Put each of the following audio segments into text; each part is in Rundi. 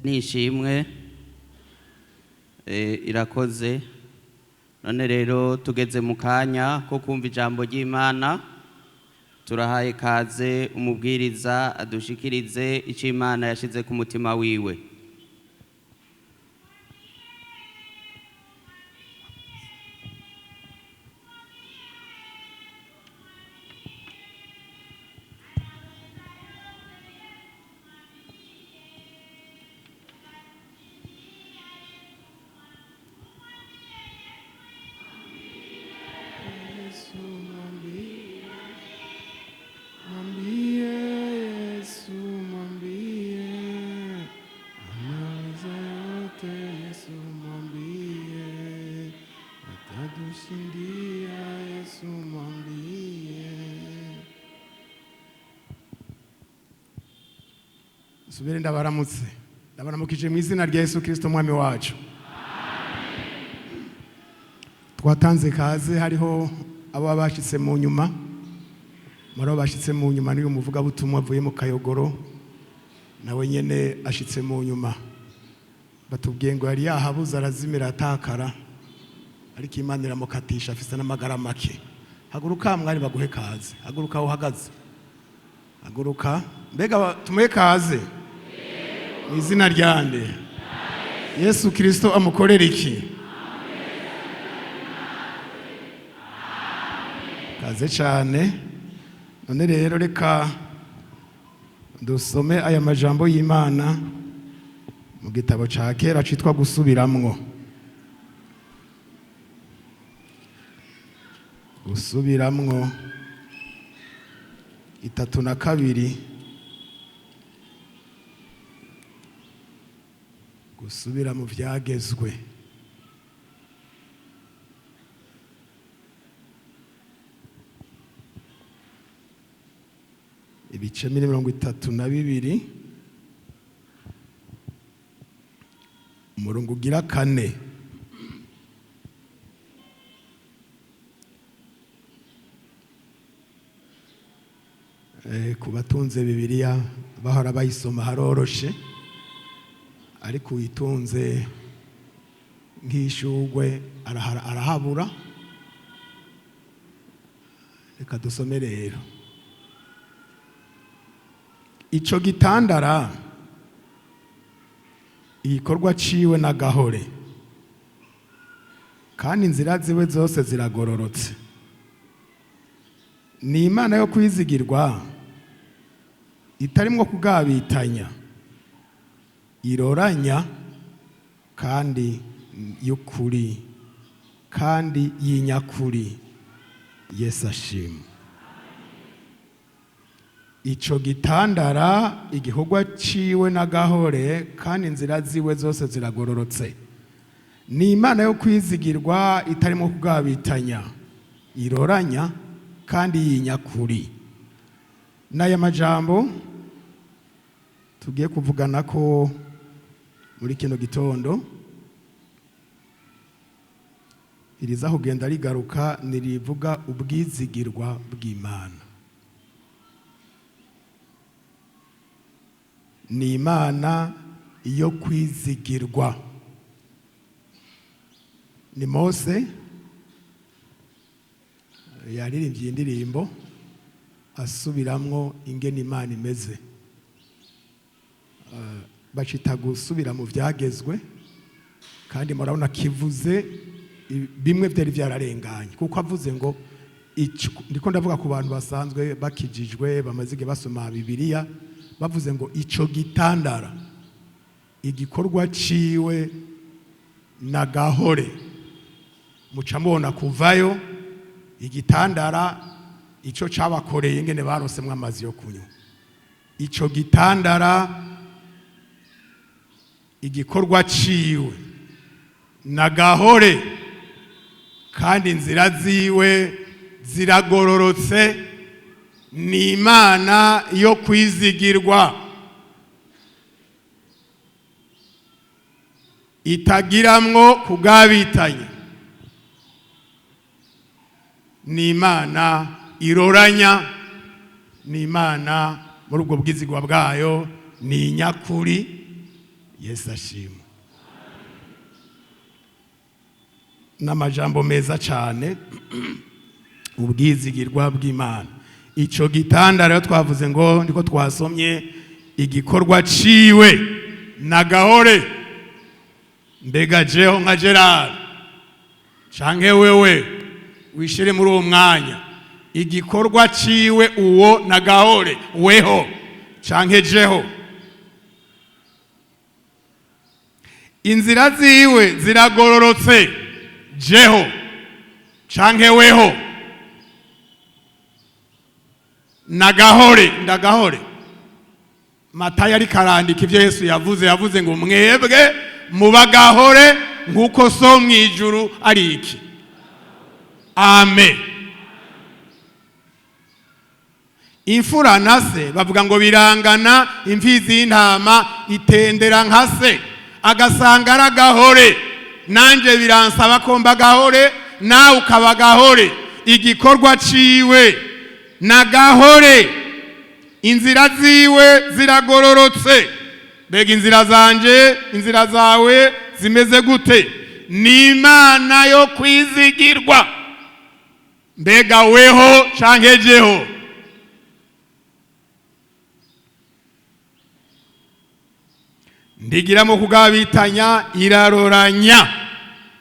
Nishimwe irakoze. None rero tugeze mu kanya ko kumva ijambo ry'Imana. Turahaye kaze umubwiriza adushikirize icyo Imana yashize ku mutima wiwe. Yesu mwambie, mwambie Yesu mwambie, anaweza yote. Yesu mwambie, atatushindia. Yesu mwambie. Subire ndabaramutse, ndabaramukije mu izina rya Yesu Kristo mwami wacu. Twatanze kaze, hariho abo bashitse mu nyuma. Muri abo bashitse mu nyuma n'uyu muvugabutumwa avuye mu Kayogoro, nawe nyene ashitse mu nyuma. Batubwiye ngo yari yahabuze, arazimira, atakara, ariko Imana iramukatisha, afise n'amagara make. Haguruka mwari, baguhe kaze. Haguruka aho uhagaze, haguruka. Mbega tumuhe kaze mu izina ryande? Yesu Kristo. Amukorera iki? Kaze cyane. None rero reka dusome aya majambo y'Imana mu gitabo ca kera citwa Gusubiramwo. Gusubiramwo 32, gusubira mu vyagezwe. Ibice 32, umurongo ugira kane. Ku batunze Bibiliya bahora bayisoma haroroshe, ariko uyitunze nk'ishugwe arahabura. Reka dusome rero. Ico gitandara, igikorwa ciwe n'agahore, kandi inzira ziwe zose ziragororotse. Ni Imana yo kwizigirwa, itarimwo kugabitanya, iroranya kandi y'ukuri kandi y'inyakuri. Yesu ashimwe. Ico gitandara, igikorwa ciwe n'agahore, kandi inzira ziwe zose ziragororotse. Ni Imana yo kwizigirwa, itarimo kugabitanya, iroranya kandi y'inyakuri. N'aya majambo tugiye kuvugana ko muri kino gitondo, iriza kugenda rigaruka nirivuga ubwizigirwa bw'Imana. Ni Imana yo kwizigirwa. Ni Mose yaririmbye indirimbo asubiramwo ingene Imana imeze. Bacita gusubira mu vyagezwe, kandi murabona kivuze bimwe byari byararenganye, kuko avuze ngo ndiko ndavuga ku bantu basanzwe bakijijwe, bamaze igihe basoma Bibiliya. Bavuze ngo ico gitandara, igikorwa ciwe nagahore, muca mubona kuvayo igitandara ico cabakoreye, ingene barosemwo amazi yo kunywa. Ico gitandara, igikorwa ciwe nagahore, kandi inzira ziwe ziragororotse. Ni Imana yo kwizigirwa, itagiramwo kugabitanya, ni Imana iroranya, ni Imana muri ubwo bwizigwa bwayo ni inyakuri. Yesu ashimwe. N'amajambo meza cyane, ubwizigirwa bw'Imana. Icyo gitanda rero twavuze ngo ndiko twasomye igikorwa ciwe na gahore. Mbega jeho nka Gerard canke wewe wishire muri uwo mwanya, igikorwa ciwe uwo na gahore, weho canke jeho, inzira ziwe ziragororotse, jeho canke weho nagahore ndagahore. Matayo ariko arandika ibyo Yesu yavuze, yavuze ngo mwebwe mubagahore nk'uko so mu ijuru ari iki. Amen. Imfura na se bavuga ngo birangana, imfizi y'intama itendera nka se, agasanga ari agahore. Nanjye biransaba ko mbagahore, nawe ukaba agahore. Igikorwa ciwe nagahore, inzira ziwe ziragororotse. Mbega inzira zanje, inzira zawe zimeze gute? Ni Imana yo kwizigirwa. Mbega weho canke jeho? Ndigira mu kugabitanya, iraroranya.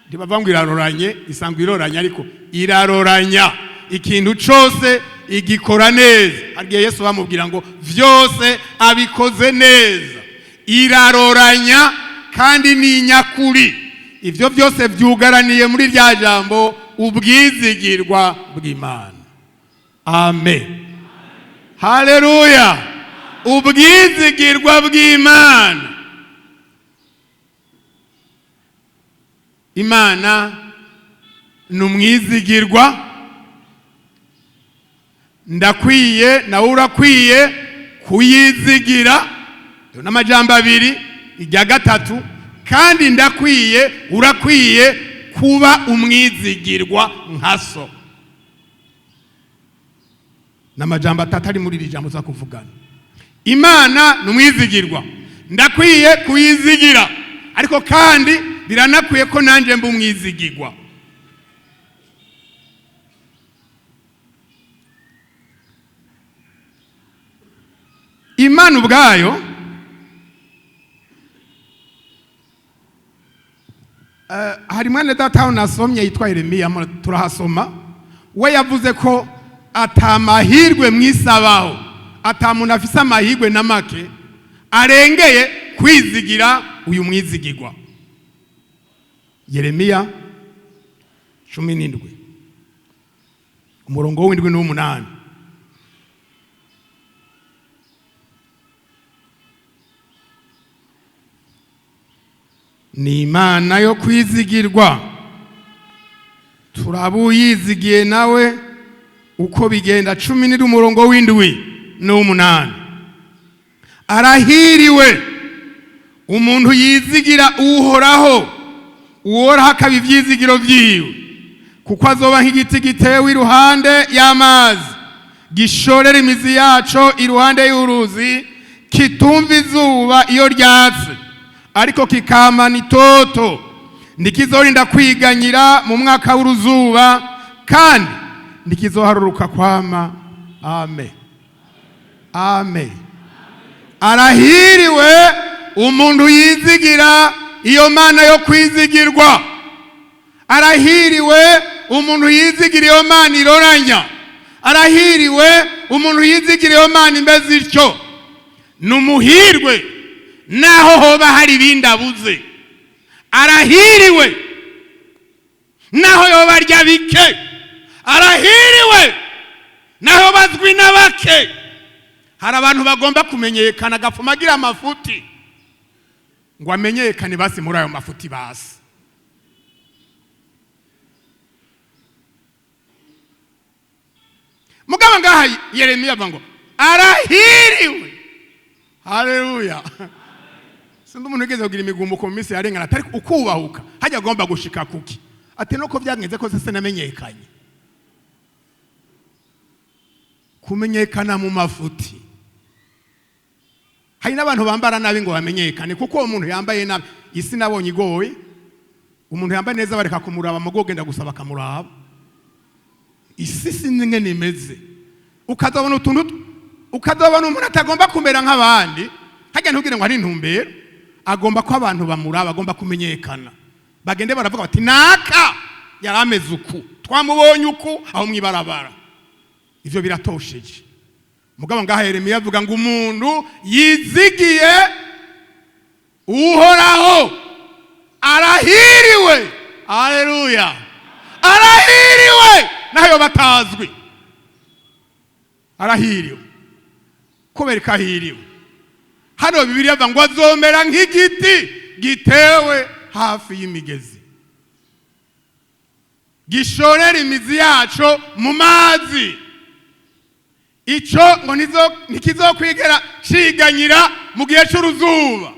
Ntibava ngo iraroranye, isanzwe iroranya, ariko iraroranya ikintu cose igikora neza. Hari Yesu bamubwira ngo vyose abikoze neza. Iraroranya kandi ni nyakuri. Ivyo byose vyugaraniye muri rya jambo ubwizigirwa bw'Imana. Amen. Haleluya. Ubwizigirwa bw'Imana. Imana ni umwizigirwa. Ndakwiye nawe urakwiye kuyizigira. N'amajambo abiri, irya gatatu, kandi ndakwiye urakwiye kuba umwizigirwa nka so. N'amajambo atatu ari muri iri jambo za kuvugana. Imana ni umwizigirwa, ndakwiye kuyizigira, ariko kandi biranakwiye ko nanjye mba umwizigirwa. Imana ubwayo hari mwene data nasomye yitwa Yeremiya, turahasoma, we yavuze ko atamahirwe mwisabaho, atamuntu afise amahirwe na make arengeye kwizigira uyu mwizigirwa. Yeremiya 17 umurongo w'7 n'8. Ni Imana yo kwizigirwa, turabuyizigiye nawe uko bigenda. 17 umurongo w'7 n'8. Arahiriwe umuntu yizigira Uhoraho, Uhoraho akaba ivyizigiro vyiwe, kuko azoba nk'igiti gitewe iruhande y'amazi, gishorera imizi yaco iruhande y'uruzi, kitumva izuba iyo ryatse, ariko kikamana itoto, ntikizorinda kwiganyira mu mwaka w'uruzuba, kandi ntikizoharuruka kwama. Amen. Amen. Arahiriwe umuntu yizigira iyo Mana yo kwizigirwa. Arahiriwe umuntu yizigira iyo Mana iroranya. Arahiriwe umuntu yizigira iyo Mana imeze ityo. Numuhirwe naho hoba hari ibindi abuze. Arahiriwe naho yoba arya bike. Arahiriwe naho bazwi n'abake. Hari abantu bagomba kumenyekana, agapfuma agira amafuti ngo amenyekane basi muri ayo mafuti basi. Mugabo ngaha Yeremiya avuga ngo arahiriwe. Haleluya. Sindi umuntu wigeze kugira imigumuko mu minsi yarengana, atari ukubahuka hajya agomba gushika kuki, ati nuko byagenze kose sinamenyekanye. Kumenyekana mu mafuti. Hari n'abantu bambara nabi ngo bamenyekane, kuko uwo muntu yambaye nabi, isi nabonye igoye. Umuntu yambaye neza bareka kumuraba, mugo genda gusa bakamuraba. Isi sinzi ingene imeze. Ukazabona utuntu, ukazabona umuntu atagomba kumera nk'abandi. Hajya ntugire ngo ari intumbero, agomba ko abantu bamuraba, agomba kumenyekana, bagende baravuga bati: "Naka yari ameze uku, twamubonye uku aho mwibarabara." Ivyo biratosheje. Mugabo ngaha Yeremiya avuga ngo umuntu yizigiye Uhoraho arahiriwe. Aleluya! Arahiriwe naho batazwi, arahiriwe. Kubera ko ahiriwe, hano Bibiliya avuga ngo azomera nk'igiti gitewe hafi y'imigezi, gishorera imizi yaco mu mazi. Ico ngo ntikizokwigera ciganyira mu gihe c'uruzuba,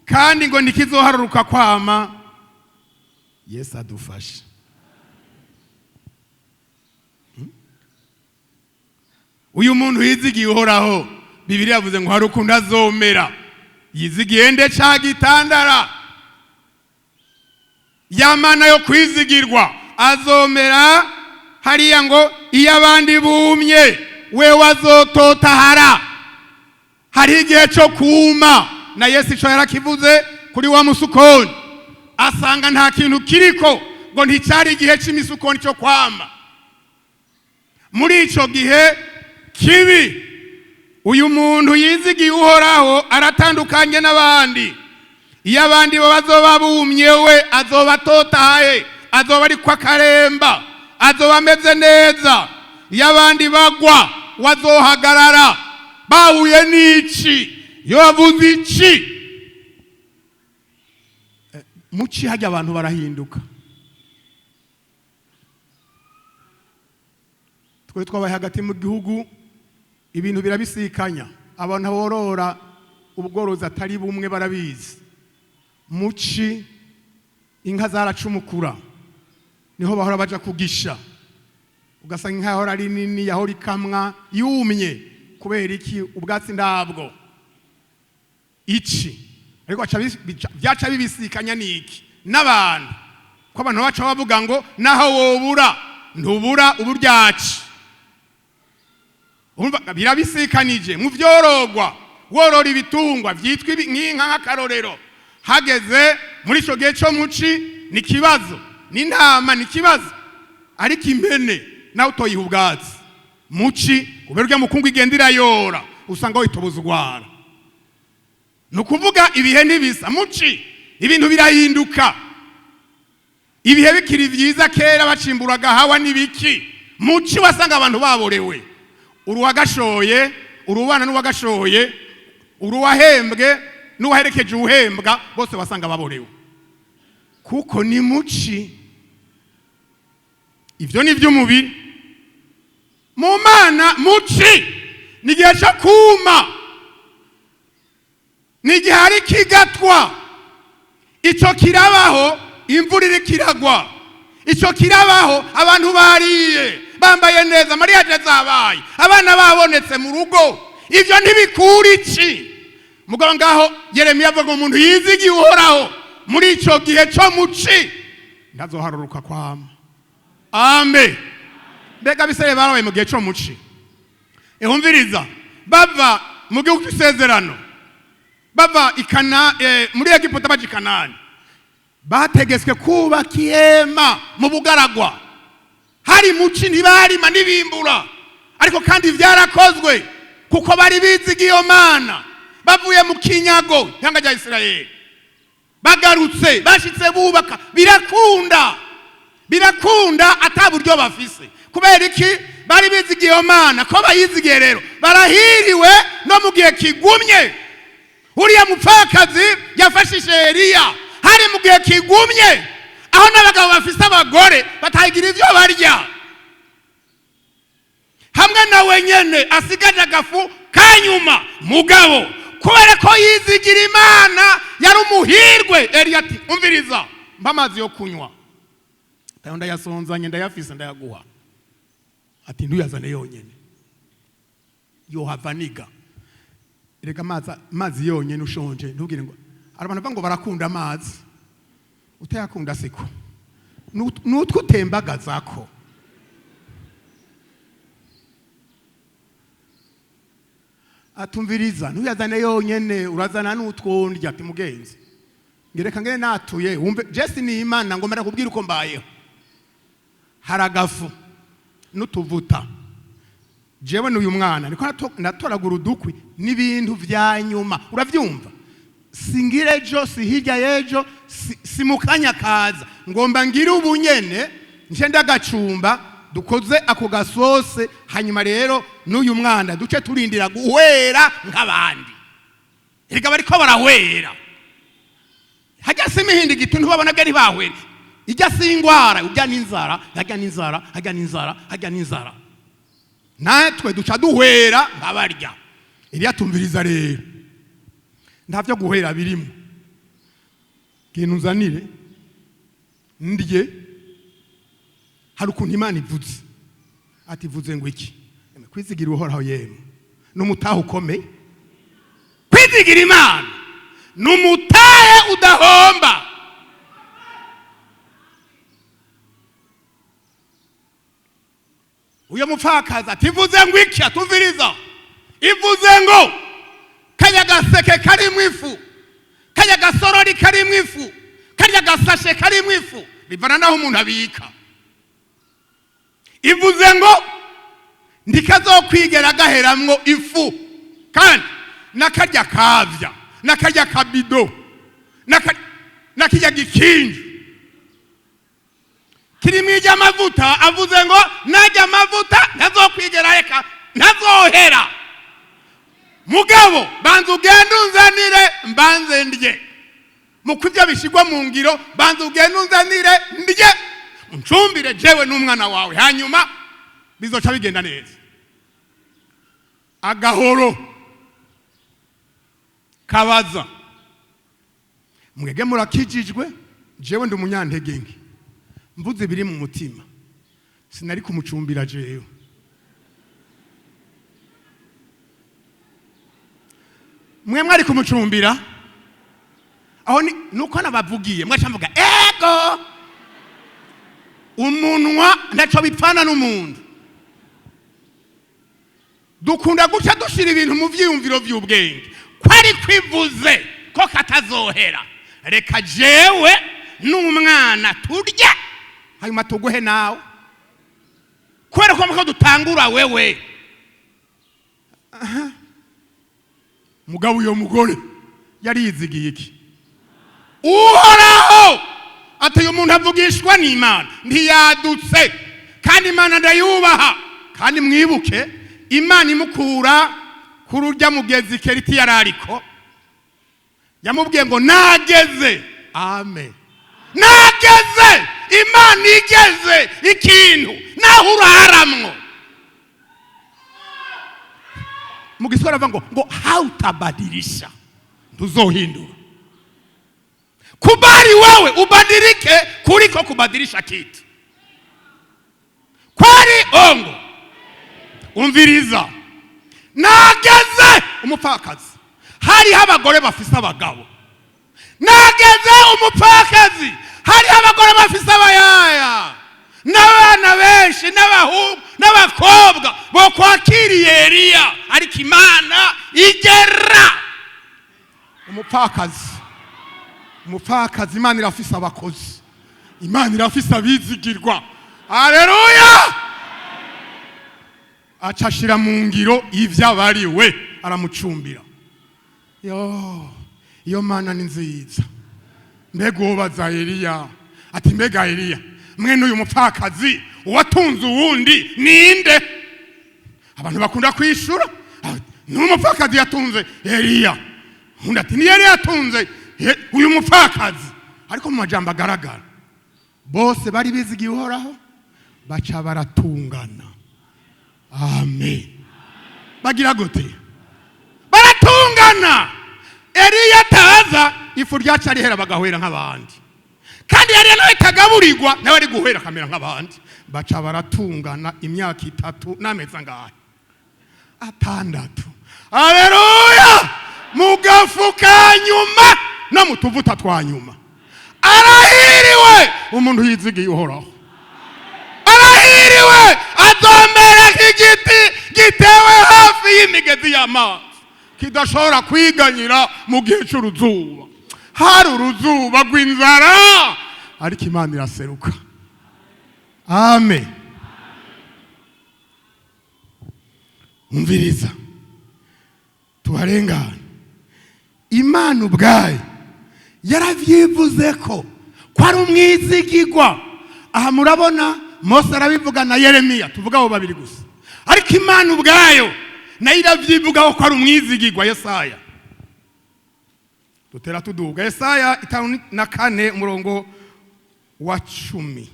kandi ngo ntikizoharuruka kwama. Yesu adufashe. Uyu muntu yizigiye Uhoraho, Bibiliya yavuze ngo hari ukuntu azomera. Yizigiye nde? Ca gitandara, yamana yo kwizigirwa. Azomera hariya ngo iyo abandi bumye, wewe azototahara. Hari igihe cyo kuma, na Yesu ico yarakivuze kuri wa musukoni, asanga nta kintu kiriko, ngo nticyari igihe cy'imisukoni cyo kwama. Muri ico gihe kibi, uyu muntu yizigiye Uhoraho aratandukanye n'abandi. Iyo abandi bo bazoba bumye, we azoba atotahaye, azoba ariko akaremba, azoba ameze neza. Iyo abandi bagwa, we azohagarara. Bahuye n'ici, iyo bavuze ici, muci hajya abantu barahinduka. Twe twabaye hagati mu gihugu, ibintu birabisikanya. Abantu borora ubworozi atari bumwe barabizi. Muci inka zaracumukura, niho bahora baja kugisha, ugasanga inka yahora ari nini, yahora ikamwa, yumye. Kubera iki? Ubwatsi ndabwo ici. Ariko byaca bibisikanya niki? N'abantu, ko abantu baca bavuga ngo naho wobura ntubura uburyaci. Urumva birabisikanije mu vyorogwa. Worora ibitungwa vyitwa nk'inka, nk'akarorero, hageze muri ico gihe co muci ni kibazo, n'intama ni kibazo, ariko impene nawe utoyiha ubwatsi muci, kubera urya mukungu igenda irayora, usanga witoboza ugwara. Ni ukuvuga ibihe ntibisa. Muci ibintu birahinduka. Ibihe bikiri vyiza kera, bacimburaga hawa n'ibiki, muci wasanga abantu baborewe. Uruwagashoye, urubana n'uwagashoye, uruwahembwe n'uwaherekeje uwuhembwa, bose wasanga baborewe, kuko ni muci. Ivyo ni vy'umubiri. Mu Mana, muci ni igihe cyo kuma, ni igihe hari kigatwa. Ico kirabaho imvura iriko iragwa, ico kirabaho abantu bariye, bambaye neza, mariage zabaye, abana babonetse mu rugo. Ivyo ntibikura ici. Mugabo ngaho Yeremiya avuga ngo umuntu yizigiye Uhoraho muri ico gihe co muci ntazoharuruka kwama. Amen. Mbega Abisirayeli barabaye mu gihe co muci? Ihumviriza, bava mu gihugu cy'isezerano, bava ikana muri Egiputa baja i Kanani, bategetswe kubaka ihema mu bugaragwa. Hari muci, ntibarima, ntibimbura, ariko kandi byarakozwe kuko bari bizigiye iyo Mana. Bavuye mu kinyago, ihanga rya Isirayeli, bagarutse, bashitse bubaka, birakunda, birakunda ata buryo bafise. Kubera iki? Bari bizigiye iyo Mana. Ko bayizigiye rero, barahiriwe no mu gihe kigumye. Uriya mupfakazi yafashije Eliya hari mu gihe kigumye, aho n'abagabo bafise abagore batagira ibyo barya, hamwe nawe nyene asigaje agafu kanyuma. Mugabo kubera ko yizigira Imana, yari umuhirwe. Eliya ati: "Umviriza, mpa amazi yo kunywa." Tayo ndayasonzanye, ndayafise, ndayaguha. Ati: "Ntuyazane yonyene, yohava niga." Erega amazi yonyene ushonje, ntugire ngo hari abantu bavuga ngo barakunda amazi. Utayakunda siko nutwo utembagazako. Atumviriza, ntuyazane yonyene, urazana n'utwondya. Ati mugenzi, ngereka ngene natuye wumve jesi ni Imana ngo mara kubwira uko mbayeho. Hari agafu n'utuvuta, jewe n'uyu mwana niko natoragura udukwi n'ibintu vya nyuma. Uravyumva, singire ejo, si hirya y'ejo, si mu kanya kaza, ngomba ngire ubunyene, nce ndagacumba dukoze ako gasose, hanyuma rero n'uyu mwana duce turindira guhwera nk'abandi. Erega bariko barahwera, hajya si imihindi gitu, ntibabona bwo ntibahwere. Ijya si ingwara, ujya n'inzara, hajya n'inzara, hajya n'inzara, hajya n'inzara. Natwe duca duhwera nkabarya. Iriya tumviriza rero, nta byo guhera birimo. Genda unzanire ndye. Hari ukuntu Imana ivuze, ati ivuze ngo iki? Kwizigira Uhoraho yemwe ni umutahe ukomeye. Kwizigira Imana ni umutahe udahomba. Uyo mupfakazi ati ivuze ngo iki? Atumviriza, ivuze ngo kajya gaseke karimo ifu, kajya gasorori karimo ifu, karya gasashe karimo ifu, bivana n'aho umuntu abika. Ivuze ngo ndikazokwigera gaheramwo ifu, kandi n'akarya kavya, n'akarya kabido, n'akirya gikinju kirimo ijya amavuta. Avuze ngo najya amavuta ntazokwigera, reka ntazohera. Mugabo banza ugende unzanire mbanze ndye. Muko ibyo bishyirwa mu ngiro, banza ugende unzanire ndye, uncumbire jewe n'umwana wawe, hanyuma bizoca bigenda neza. Agahoro kabaza mwege murakijijwe, jewe ndi umunyantege nke, mvuze biri mu mutima, sinari kumucumbira jewe. Mwe mwari kumucumbira? Aho ni nuko nabavugiye mwaca mvuga ego. Umunwa ntaco bipfana n'umuntu. Dukunda guca dushira ibintu mu vyiyumviro vy'ubwenge ko ari kwivuze ko katazohera. Reka jewe n'umwana turya, hanyuma tuguhe nawe, kubera ko muko dutangura wewe. Aha. Mugabo uyo mugore yari yizigiye iki? Uhoraho. Ati uyu muntu avugishwa n'Imana, ntiyadutse, kandi Imana ndayubaha. Kandi mwibuke Imana imukura kuri urya mugezi Keriti yari ariko, yamubwiye ngo nageze. Amen, nageze. Imana igeze ikintu naho uraharamwo. Mu Giswahili bavuga ngo hautabadilisha, ntuzohindura. Kubali wewe ubadilike kuliko kubadilisha kitu. Kweli ongo? Umviriza, nageze umupfakazi, hariho abagore bafise abagabo. Nageze umupfakazi, hariho abagore bafise abayaya n'abana benshi n'abahungu n'abakobwa bo kwakiriye Eliya, ariko Imana igera umupfakazi. Umupfakazi, Imana irafise abakozi, Imana irafise abizigirwa. Haleluya! Aca ashira mu ngiro ivyo abariwe, aramucumbira. Yo, iyo Mana ni nziza. Mbega uwobaza Eliya ati mbega Eliya, mwene uyu mupfakazi uwatunze uwundi ninde? Abantu bakunda kwishura ni umupfakazi yatunze Eliya, undi ati ni Eliya yatunze uyu mupfakazi. Ariko mu majambo agaragara, bose bari bizigiye Uhoraho, baca baratungana. Amen. Bagira gute? Baratungana. Eliya ataza, ifu ryaca rihera, bagahwera nk'abandi. Kandi Eliya nawe itagaburirwa, nawe ari guhera akamera nk'abandi. Baca baratungana imyaka 3 n'amezi angahe? 6. Aleluya! Mu gafu ka nyuma no mu tuvuta twa nyuma. Arahiriwe umuntu yizigiye Uhoraho, arahiriwe azomera nk'igiti gitewe hafi y'imigezi y'amazi, kidashobora kwiganyira mu gihe cy'uruzuba. Hari uruzuba rw'inzara, ariko Imana iraseruka. Amen. Umviriza, tuharengane. Imana ubwayo yaravyivuze ko ari umwizigigwa. Aha murabona Mose arabivuga na Yeremiya, tuvuga abo babiri gusa, ariko Imana ubwayo nayo iravyivugaho ko ari umwizigigwa. Yesaya, dutera tuduga, Yesaya 54 umurongo wa 10.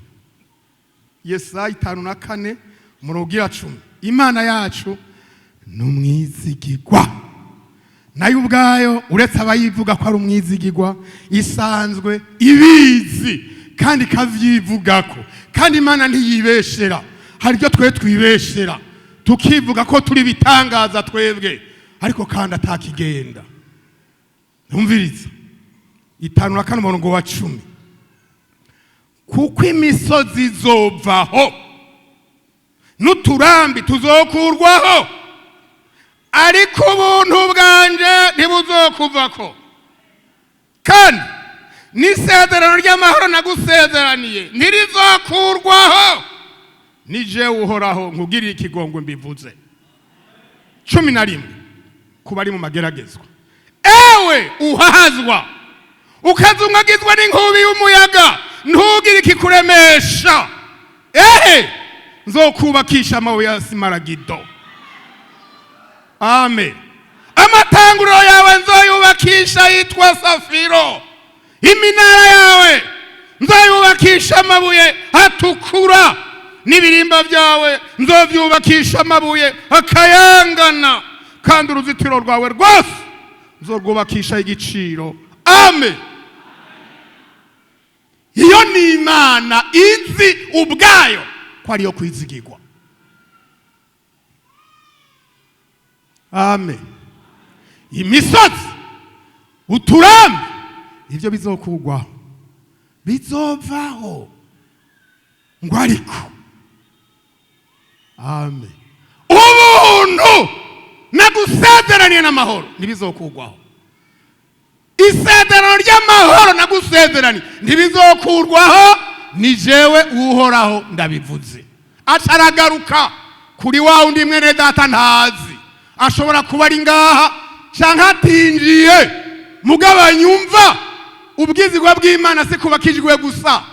Yesaya 54 umurongo wa 10. Imana yacu ni umwizigigwa, nayo ubwayo uretse abayivuga ko ari umwizigigwa, isanzwe ibizi kandi ikavyivugako. Kandi Imana ntiyibeshera. Hari ibyo twe twibeshera tukivuga ko turi bitangaza twebwe, ariko kandi atakigenda. Numviriza 54 umurongo wa 10: kuko imisozi izovaho n'uturambi tuzokurwaho, ariko ubuntu bwanje ntibuzokuvako, kandi n'isezerano ry'amahoro nagusezeraniye ntirizokurwaho. Ni jewe Uhoraho nkugiriye ikigongwe mbivuze. 11, kuba ari mu mageragezwa: ewe uhahazwa ukazungagizwa n'inkubi y'umuyaga, ntugire ikikuremesha. Ehe, nzokubakisha amabuye ya simaragido. Amen. Amatanguriro yawe nzoyubakisha yitwa safiro, iminara yawe nzoyubakisha amabuye atukura, n'ibirimba byawe nzobyubakisha amabuye akayangana, kandi uruzitiro rwawe rwose nzorwubakisha igiciro. Amen. Iyo ni Imana izi ubwayo ko ariyo kwizigirwa. Amen. Imisozi, uturambi, ivyo bizokugwaho bizovaho, ngo ariko, amen, ubuntu nagusezeraniye n'amahoro ntibizokugwaho. Isezerano ry'amahoro nagusezeraniye ntibizokurwaho, ni jewe Uhoraho ndabivuze. Acaragaruka kuri wa wundi mwene data ntazi, ashobora kuba ari ngaha canke atinjiye, mugabo anyumva. Ubwizigwa bw'Imana si kubakijwe gusa.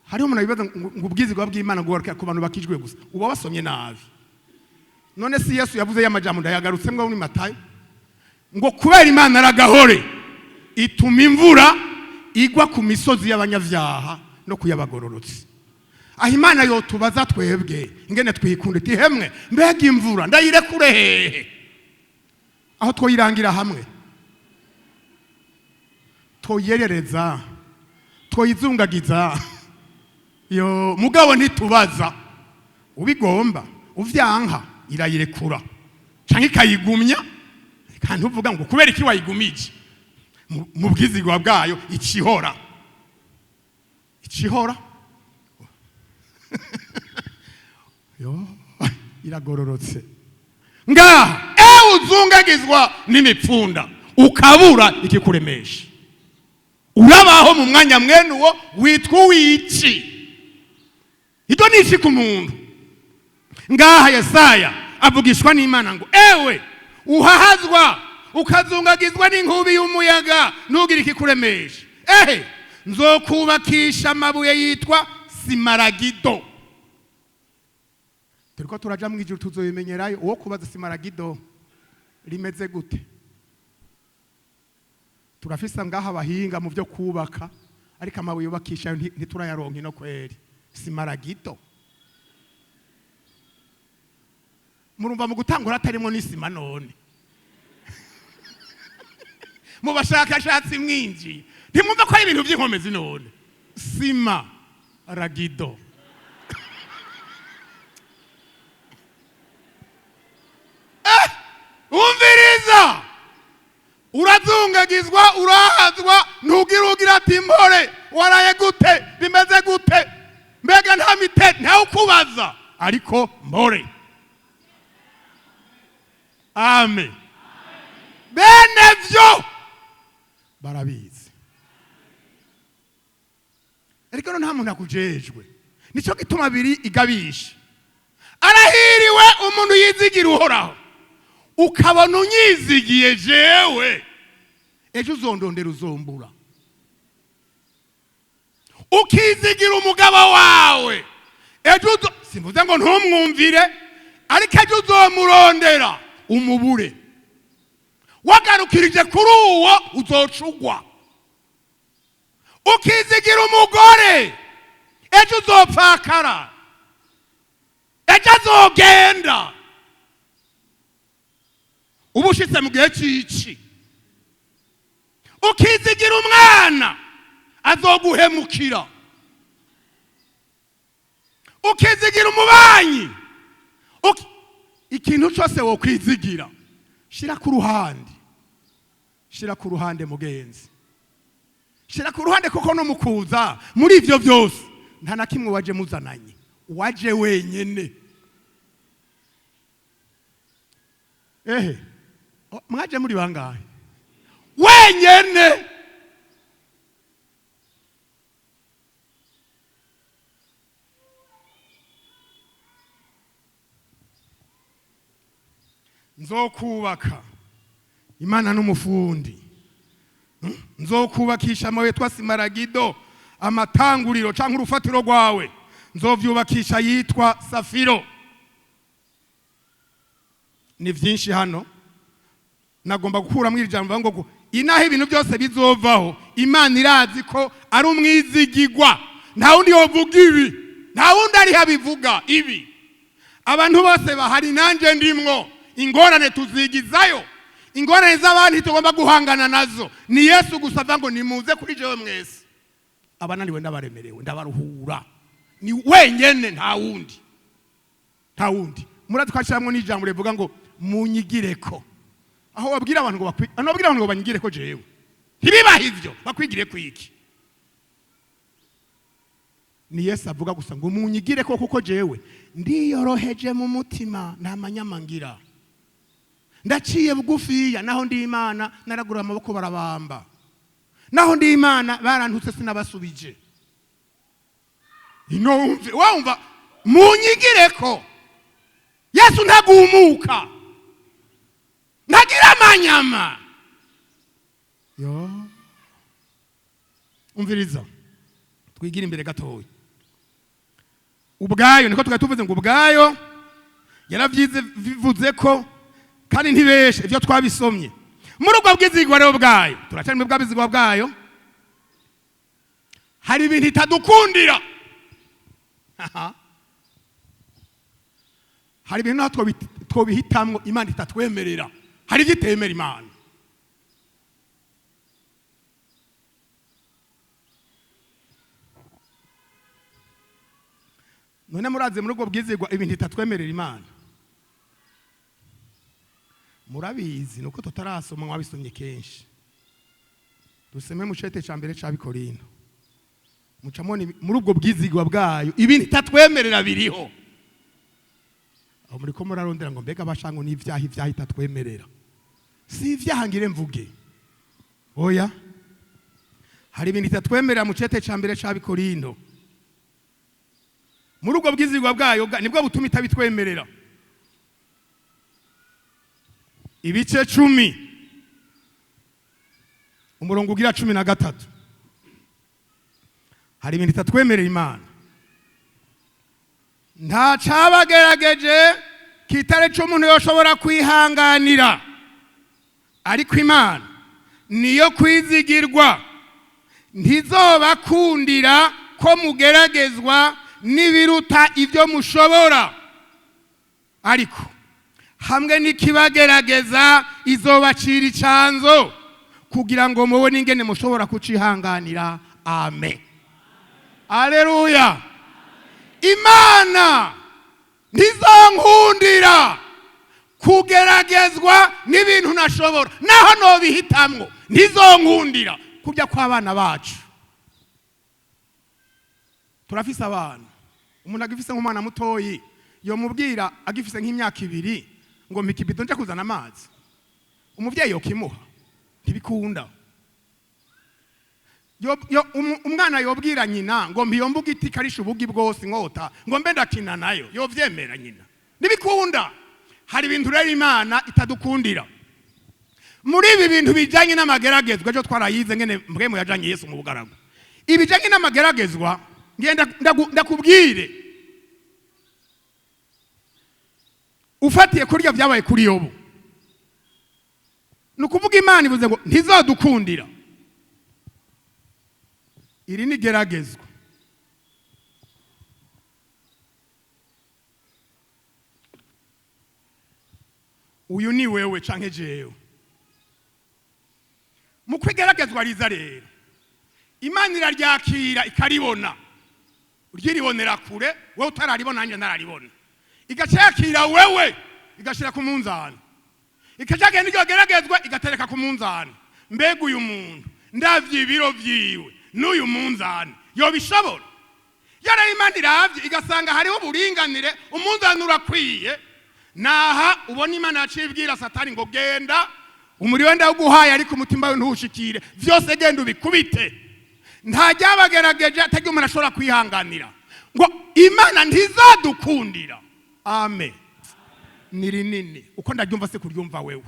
Hariho umuntu wibaza ngo ubwizigwa bw'Imana ngo ku bantu bakijwe gusa. Uba wasomye nabi. None si Yesu yavuze y'amajambo, ndayagarutse ngo muri Matayo, ngo kubera Imana aragahore ituma imvura igwa ku misozi y'abanyabyaha no kuyabagororotse. Aho Imana yotubaza twebwe ingene twikunda, iti hemwe mbega imvura ndayirekure hehe? Aho twoyirangira hamwe, twoyerereza, twoyizungagiza yo, mugabo ntitubaza. Ubigomba uvyanka irayirekura canke ikayigumya, kandi uvuga ngo kubera iki wayigumije? Mu bwizigwa bwayo icihora icihora yo iragororotse. Ngaha ewe uzungagizwa n'imipfunda ukabura ikikuremesha, urabaho mu mwanya mwene uwo witwa uwiki. Ibyo ni iki ku muntu? Ngaha Yesaya avugishwa n'Imana ngo ewe uhahazwa ukazungagizwa n'inkubi y'umuyaga, ntugire ikikuremesha. Ehe, nzokubakisha amabuye yitwa simaragido. Turiko turaja mu ijuru tuzobimenyerayo. Uwo kubaza simaragido rimeze gute? Turafisa ngaha abahinga mu byo kubaka, ariko amabuye yubakisha ntiturayaronka ino kweri. Simaragido murumva mu gutangura atarimo n'isima. None mu bashakashatsi mwinjiye ntimwumva ko ari ibintu by'inkomezi? None sima ragido. Uratumagizwa, urahazwa, ntugira ugira ati mpore, waraye gute, bimeze gute, mbega nta mite, ntawe ukubaza, ariko mpore. Amen. Bene vyo barabizi, ariko nta muntu akujejwe. Nicyo gituma biri igabisha. Arahiriwe umuntu yizigira Uhoraho. Ukabona unyizigiye jewe, ejo uzondondera uzombura. Ukizigira umugabo wawe, ejo simvuze ngo ntumwumvire, ariko ejo uzomurondera umubure. Wagarukirije kuri uwo uzocugwa. Ukizigira umugore, ejo uzopfakara, ejo azogenda. Uba ushitse mu gihe c'ici. Ukizigira umwana, azoguhemukira. Ukizigira umubanyi, ikintu cyose wokwizigira shira ku ruhande, shira ku ruhande mugenzi, shira ku ruhande, kuko no mukuza muri ivyo byose nta na kimwe waje muzananye, waje wenyene. Ehe, mwaje muri bangahe? Wenyene. Nzokubaka, Imana n'umufundi. Nzokubakisha amabuye yitwa simaragido, amatanguriro cyangwa urufatiro rwawe nzovyubakisha yitwa safiro. Ni vyinshi hano nagomba gukuramo iri jambo ngo inaho ibintu byose bizovaho, Imana irazi ko ari umwizigigwa. Nta wundi yovuga ibi, nta wundi ariho abivuga ibi. Abantu bose bahari, nanjye ndimwo, ingorane tuzigizayo, ingorane z'abandi tugomba guhangana nazo. Ni Yesu gusa avuga ngo nimuze kuri jewe mwese abananiwe ndabaremerewe, ndabaruhura. Ni wenyene, nta wundi, nta wundi. Murazi twashyiramo n'ijambo rivuga ngo munyigireko. Aho babwira abantu ngo aho babwira abantu ngo banyigireko jewe, ntibibahe ivyo, bakwigire kwiki? Ni Yesu avuga gusa ngo munyigireko, kuko jewe ndiyoroheje mu mutima, nta manyama ngira, ndaciye bugufiya. Naho ndi Imana naragura amaboko barabamba, naho ndi Imana barantutse sinabasubije. Ino wumve, wumva munyigireko. Yesu ntagumuka, ntagira amanyama. Yo, umviriza, twigira imbere gatoya. Ubwayo niko twari tuvuze ngo ubwayo yaravyize, bivuze ko kandi ntibeshe ibyo twabisomye. Muri ubwo bwizigwa rero bwayo, turacyari muri bwa bwizigwa bwayo, hari ibintu itadukundira. Aha. Hari ibintu natwe twobihitamwo Imana itatwemerera. Hari ibyo itemera Imana. None murazi muri ubwo bwizigwa ibintu itatwemerera Imana? Murabizi, nuko tutarasoma, mwabisomye kenshi. Dusome mu cete ca mbere c'Abikorinto, mucamona muri ubwo bwizigwa bwayo ibintu itatwemerera biriho. Aho muriko murarondera ngo mbega bashango n'ivyaha, ivyaha itatwemerera si ivyaha ngire mvuge, oya. Hari ibintu itatwemerera mu cete ca mbere c'Abikorinto. Muri ubwo bwizigwa bwayo nibwo butuma itabitwemerera. Ibice 10, umurongo ugira 13. Hari ibintu itatwemerera Imana. Nta cabagerageje kitare c'umuntu yoshobora kwihanganira, ariko Imana niyo kwizigirwa, ntizobakundira ko mugeragezwa n'ibiruta ibyo mushobora, ariko hamwe n'ikibagerageza izobacira icanzo kugira ngo mubone ingene mushobora kucihanganira. Amen, aleluya. Imana ntizonkundira Kugeragezwa n'ibintu nashobora, naho nobihitamwo, ntizonkundira. Kurya kw'abana bacu, turafise abana. Umuntu agifise nk'umwana mutoyi, yomubwira agifise nk'imyaka 2 ngo mpa ikibido nje kuzana amazi, umuvyeyi yokimuha? Ntibikunda. Umwana yobwira nyina ngo mpiyombe igiti karisha ubugi bwose, inkota, ngo mbe ndakina nayo, yovyemera nyina? Ntibikunda. Hari ibintu rero Imana itadukundira muri ibi bintu bijanye n'amageragezwa. Ejo twarayize ngene mbwemu yajanye Yesu mu bugaragu. Ibijanye n'amageragezwa, ngenda ndakubwire ufatiye kurya byabaye kuri Yobu. Ni ukuvuga Imana ivuze ngo ntizadukundira. Iri ni geragezwa. Uyu ni wewe canke jewe. Mu kwigeragezwa riza rero, Imana iraryakira, ikaribona, uryiribonera kure, wowe utararibona, nanjye ntararibona. Igaca yakira wewe, igashira ku munzani, ikaca genda iryo geragezwa igatereka ku munzani. Mbega uyu muntu, ndavye ibiro vyiwe n'uyu munzani, yobishobora? Yari Imana iravye, igasanga hariho uburinganire, umunzani urakwiye. Naha ubona Imana yaciye ibwira Satani ngo genda, umuriro ndawuguhaye, ariko umutima we ntuwushikire, vyose genda ubikubite. Nta ryabagerageje atagira umuntu ashobora kwihanganira. Ngo Imana ntizadukundira. Amen. Ni rinini uko ndaryumva, se kuryumva wewe.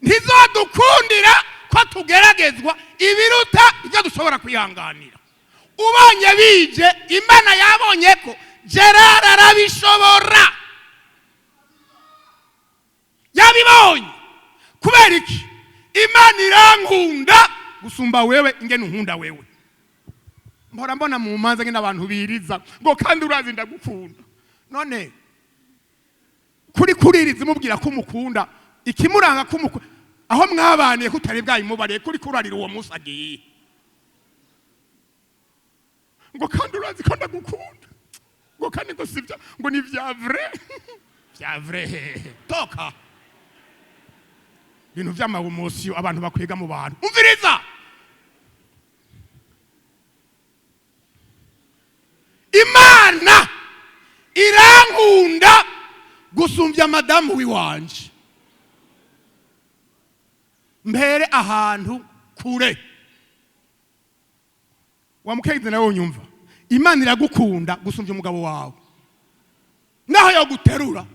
Ntizadukundira ko tugeragezwa ibiruta ibyo dushobora kwihanganira. Ubonye bije, Imana yabonye ko Gerard arabishobora, yabibonye. Kubera iki? Imana irankunda gusumba wewe ingene unkunda wewe. Mpora mbona mu manza ngene abantu biriza ngo kandi urazi ndagukunda. None kuri kuririza umubwira ko umukunda, ikimuranga ko umukunda, aho mwabaniye ko utari bwayimubariye, kuri kurarira uwo munsi agiye, ngo kandi urazi ko ndagukunda, ngo kandi ngo sibyo, ngo ni vya vrai, vya vrai. Toka ibintu vy'amabomosiyo abantu bakwega mu bantu. Umviriza, Imana irankunda gusumbya madamu wiwanje. Mpere ahantu kure wa mukenyezi nawe unyumva, Imana iragukunda gusumbya umugabo wawe, naho yoguterura.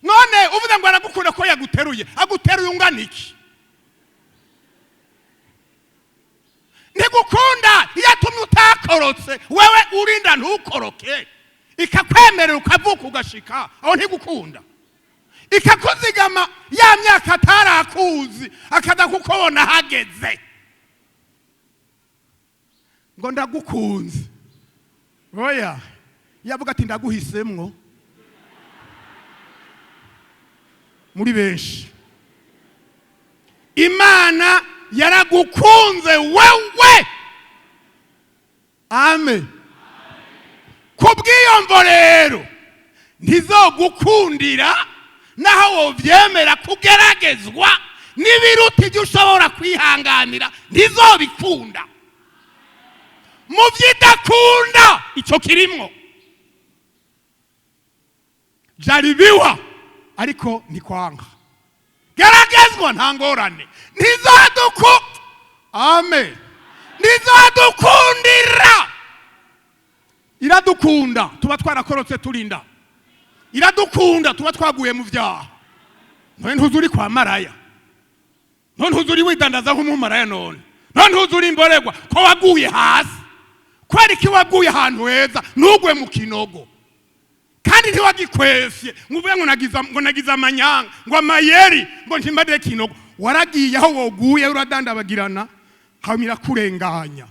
None uvuze ngo aragukunda ko yaguteruye, aguteruye ungana iki? Ntigukunda iyo atumye utakorotse, wewe urinda ntukoroke, ikakwemerera ukavuka ugashika aho. Ntigukunda ikakuzigama ya myaka atarakuzi, akaza kukubona hageze ngo ndagukunze? Oya, yavuga ati ndaguhisemwo muri benshi. Imana yaragukunze wewe. Amen. Kubw'iyo mvo rero, ntizogukundira, naho wovyemera, kugeragezwa n'ibiruta ibyo ushobora kwihanganira. Ntizobikunda. Mu vyidakunda ico kirimwo. Jaribiwa, ariko ntikwanga. Geragezwa nta ngorane. Ntizaduku, amen, ntizadukundira. Iradukunda tuba twarakorotse turinda, iradukunda tuba twaguye mu vyaha. None ntuzi uri kwa maraya? None ntuzi uri widandaza nk'umumaraya? None ntuzi uri imborerwa ko waguye hasi? Kubera iki waguye ahantu heza, ntugwe mu kinogo? Kandi ntiwagikwesye ngo uvuge ngo nagize amanyanga, ngo amayeri, ngo ntimbadire kinogo. Waragiye aho woguye, uradandabagirana, hanyuma irakurenganya,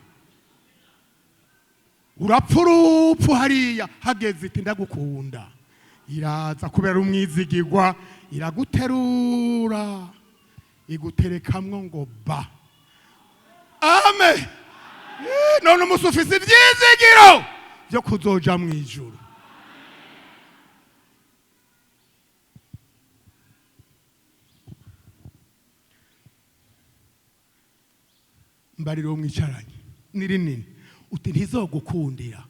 urapfa urupfu hariya. Hageze iti ndagukunda, iraza kubera umwizigirwa, iraguterura, iguterekamwo ngo ba. Amen. None umunsi ufise ivyizigiro byo kuzoja mu ijuru. Mbarira uwo mwicaranye ni rinini, uti ntizogukundira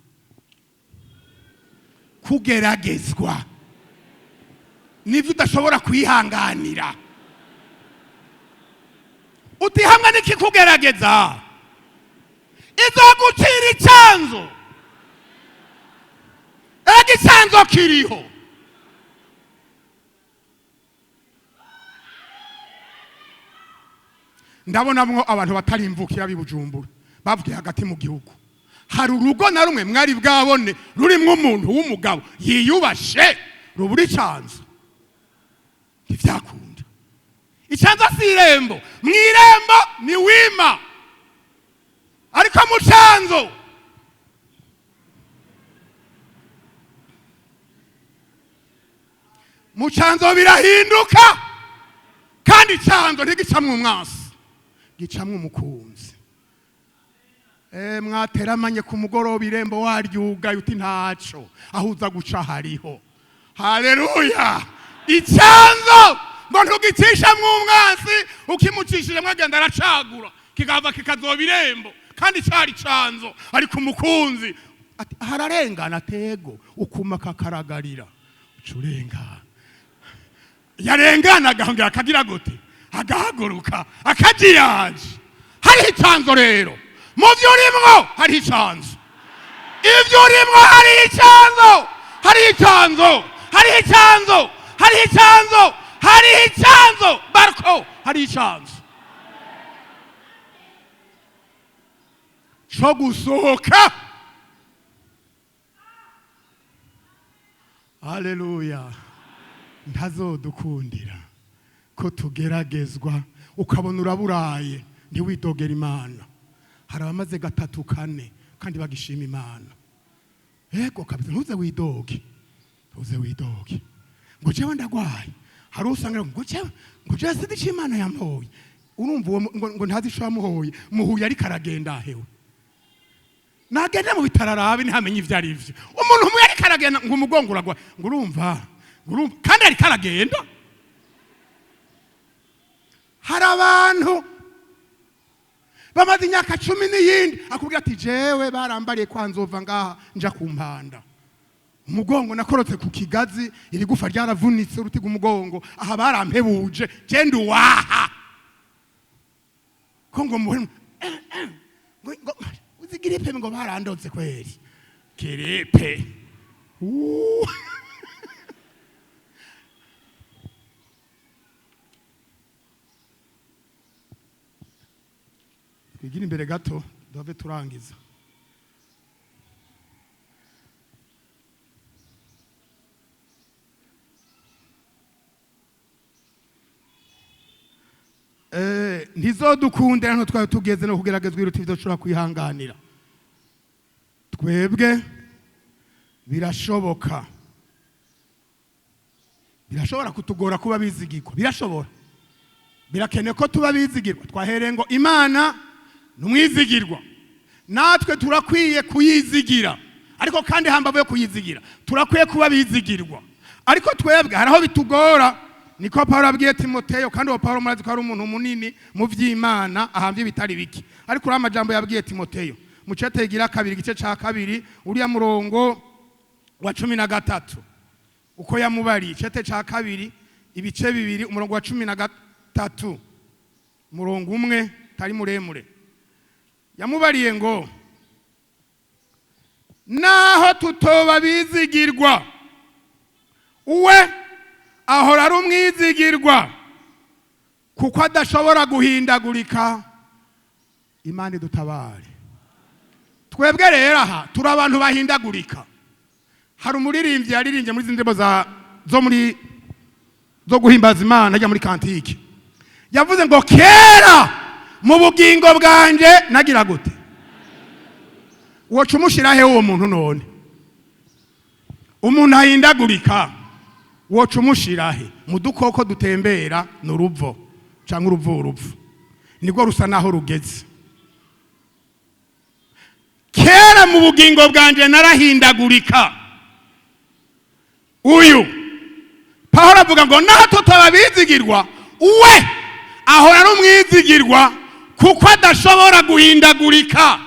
kugeragezwa n'ibyo udashobora kwihanganira. Uti hamwe n'ikikugerageza izogucira icyanzu. Ega icyanzu kiriho. Ndabonamwo abantu batari imvukira b'i Bujumbura, bavuye hagati mu gihugu. Hari urugo na rumwe mwari bwabone rurimwo umuntu w'umugabo yiyubashe rubura icyanzu? Ntibyakunda. Icyanzu si irembo. Mu irembo ni wima, ariko mu cyanzu mu cyanzu birahinduka. Kandi icyanzu ntigicamwo umwansi, gicamwo umukunzi. Mwateramanye ku mugoroba, irembo waryugaye, uti ntaco, aho uza guca hariho. Haleluya! Icyanzu ngo ntugicishamwo umwansi. Ukimucishijemwo agenda aracagura, kikava kikazoba irembo kandi cari canzo. Ariko umukunzi ati hararengana tego ukuma kakaragarira, uca urengana. Yarengana agahongera akagira gute? Agahaguruka akajiyaje. Hariho icanzo rero mu byo urimwo, hariho icanzo. Ibyo urimwo hariho icanzo, hariho icanzo, hariho icanzo, hariho icanzo, hariho icanzo bariko, hariho icanzo co gusohoka. Haleluya! Ntazodukundira ko tugeragezwa. Ukabona uraburaye, ntiwidogera Imana. Hari abamaze gatatu, kane kandi bagishima Imana. Ego kabisa, ntuze widoge, ntuze widoge ngo jewe ndagwaye. Hari usanga ngo jewe, ngo jewe sinzi ico Imana yampoye. Urumva uwo ngo ntazi ico yamuhoye. Muhuye ariko aragenda hewe, nagenda mu bitaro arabe, ntamenye ivyo ari vyo. Umuntu umwe ariko aragenda ngo umugongo uragwa, ngo urumva, ngo urumva, kandi ariko aragenda. Hari abantu bamaze imyaka 10 n'iyindi, akubwira ati jewe barambariye kwa nzova ngaha nja ku mpanda. Umugongo nakorotse ku kigazi, iri gufa ryaravunitse, uruti rw'umugongo aha barampebuje, je uwaha ko ngo muhe ngo uzi grippe, ngo barandotse kweri grippe. Uh. Twigire imbere gato, duhave turangiza. Ntizodukundira hano twari tugeze no kugeragezwa iruta ibyo dushobora kwihanganira. Twebwe birashoboka, birashobora kutugora kuba bizigirwa. Birashobora, birakenewe ko tuba bizigirwa. Twahereye ngo Imana ni umwizigirwa, natwe turakwiye kuyizigira. Ariko kandi hambavu yo kuyizigira, turakwiye kuba bizigirwa. Ariko twebwe hari aho bitugora. Niko Paulo abwiye Timoteyo. Kandi uwo Paulo murazi ko ari umuntu munini mu vy'Imana, ahamvye ibitari bike. Ariko uriya amajambo yabwiye Timoteyo mu cete igira kabiri, igice ca kabiri, uriya murongo wa 13, uko yamubariye. Icete ca kabiri, ibice 2, umurongo wa 13, umurongo umwe tari muremure. Yamubariye ngo naho tutoba bizigirwa, uwe ahora ari umwizigirwa, kuko adashobora guhindagurika. Imana idutabare. Twebwe rero aha turi abantu bahindagurika. Hari umuririmbyi yaririmbye muri izi ndirimbo zo muri zo guhimbaza Imana, ajya muri cantique, yavuze ngo kera mu bugingo bwanje nagira gute? Woca umushira he uwo muntu? None umuntu ahindagurika woca umushira he? Mu dukoko dutembera ni uruvo cyangwa uruvu. Urupfu nibwo rusa naho rugeze. Kera mu bugingo bwanje narahindagurika. Uyu Pawulo avuga ngo naho tutaba bizigirwa, uwe ahora ari umwizigirwa. Kuko adashobora guhindagurika.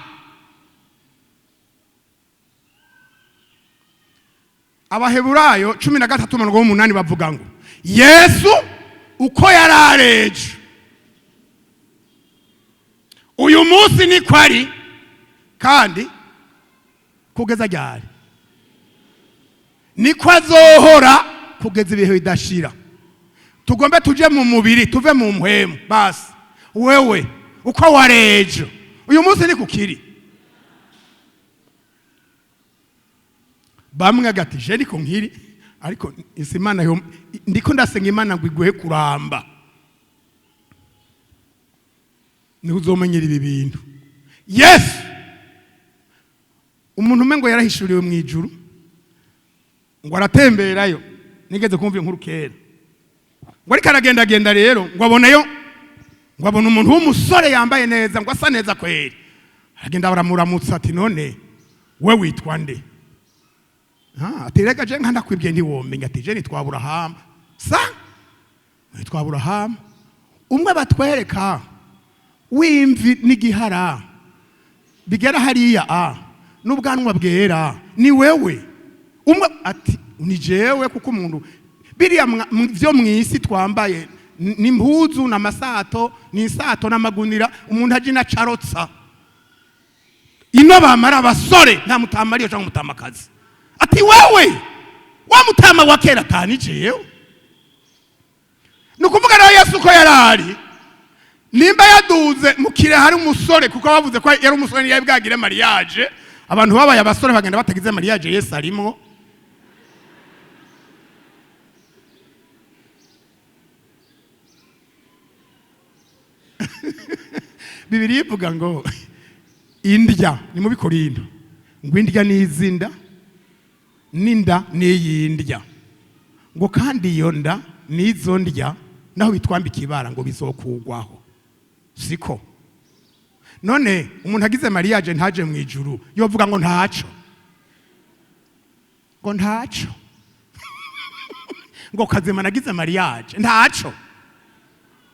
Abaheburayo 13:8 bavuga ngo Yesu uko yari areje uyu munsi niko ari, kandi kugeza ryari niko azohora kugeza ibihe bidashira. Tugombe tuje mu mubiri, tuve mu mpwemu. Basi wewe uko warejo uyu munsi niko ukiri. Bamwe agati je niko nkiri, ariko isi Imana yo ndiko ndasenga Imana ngo iguhe kuramba, niho uzomenyera ibi bintu. Yesu umuntu umwe ngo yarahishuriwe mu ijuru, ngo aratemberayo, nigeze kumva inkuru kera, ngo ariko aragendagenda rero ngo aboneyo, ngo abona umuntu w'umusore yambaye neza, ngo asa neza kweri. Aragenda baramuramutsa ati none we witwa nde? Ati rega je nka ndakwibwiye ntiwomenya. Ati je nitwa Aburahamu. Sa nitwa Aburahamu umwe batwereka w'imvi n'igihara bigera hariya a n'ubwanwa bwera, ni wewe umwe? Ati ni jewe, kuko umuntu biriya vyo mw'isi twambaye ni impuzu n'amasato, ni isato n'amagunira, umuntu aje inacarotsa ino bamara abasore, nta mutamariyo cyangwa umutamakazi. Ati wewe wa mutama wa kera atani jewe. Ni ukuvuga rero Yesu ko yarari nimba yaduze mu kire hari umusore, kuko bavuze ko yari umusore ntiyari bwagire mariage. Abantu babaye abasore bagenda batagize mariage, Yesu arimwo. Bibiliya ivuga ngo indya ni mu Bikorinto, ngo indya n'izinda n'inda n'iyindya, ngo kandi iyo nda n'izo ndya naho bitwambika ibara ngo bizokugwaho. Siko none umuntu agize mariage ntaje mu ijuru yovuga ngo ntaco, ngo ntaco, ngo kazima nagize mariage ntaco.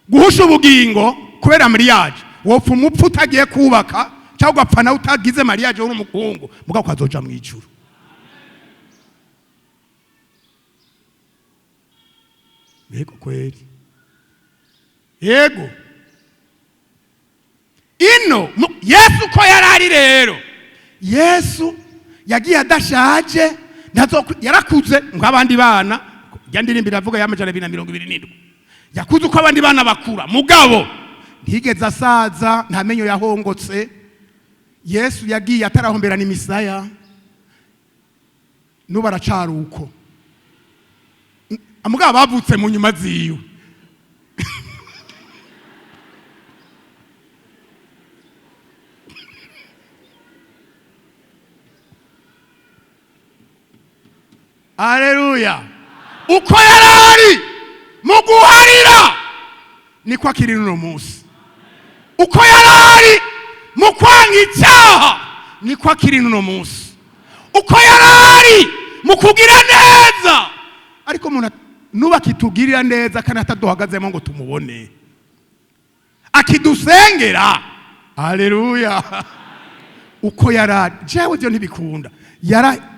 Guhusha ubugingo kubera mariage, wopfa umupfu utagiye kubaka, cyangwa ugapfa nawe utagize mariage uri umukungu, mugabo ukazoja mu ijuru. Yego kweri, yego. Ino Yesu ko yarari rero, Yesu yagiye adashaje, yarakuze nk'abandi bana. Ya ndirimbo iravuga ya 227, yakuze uko abandi bana bakura, mugabo ntigeze asaza, nta menyo yahongotse. Yesu yagiye atarahombera n'imisaya, n'ubu aracari uko. Mugabo bavutse mu nyuma ziwe. Aleluya! Uko yarari mu guharira niko akiri uno munsi, uko yarari mu kwanga icyaha niko akiri uno munsi, uko yarari mu kugira neza. Ariko umuntu nuba akitugirira neza kandi ataduhagazemo ngo tumubone, akidusengera. Aleluya! Uko yarari, jewe byo ntibikunda, yara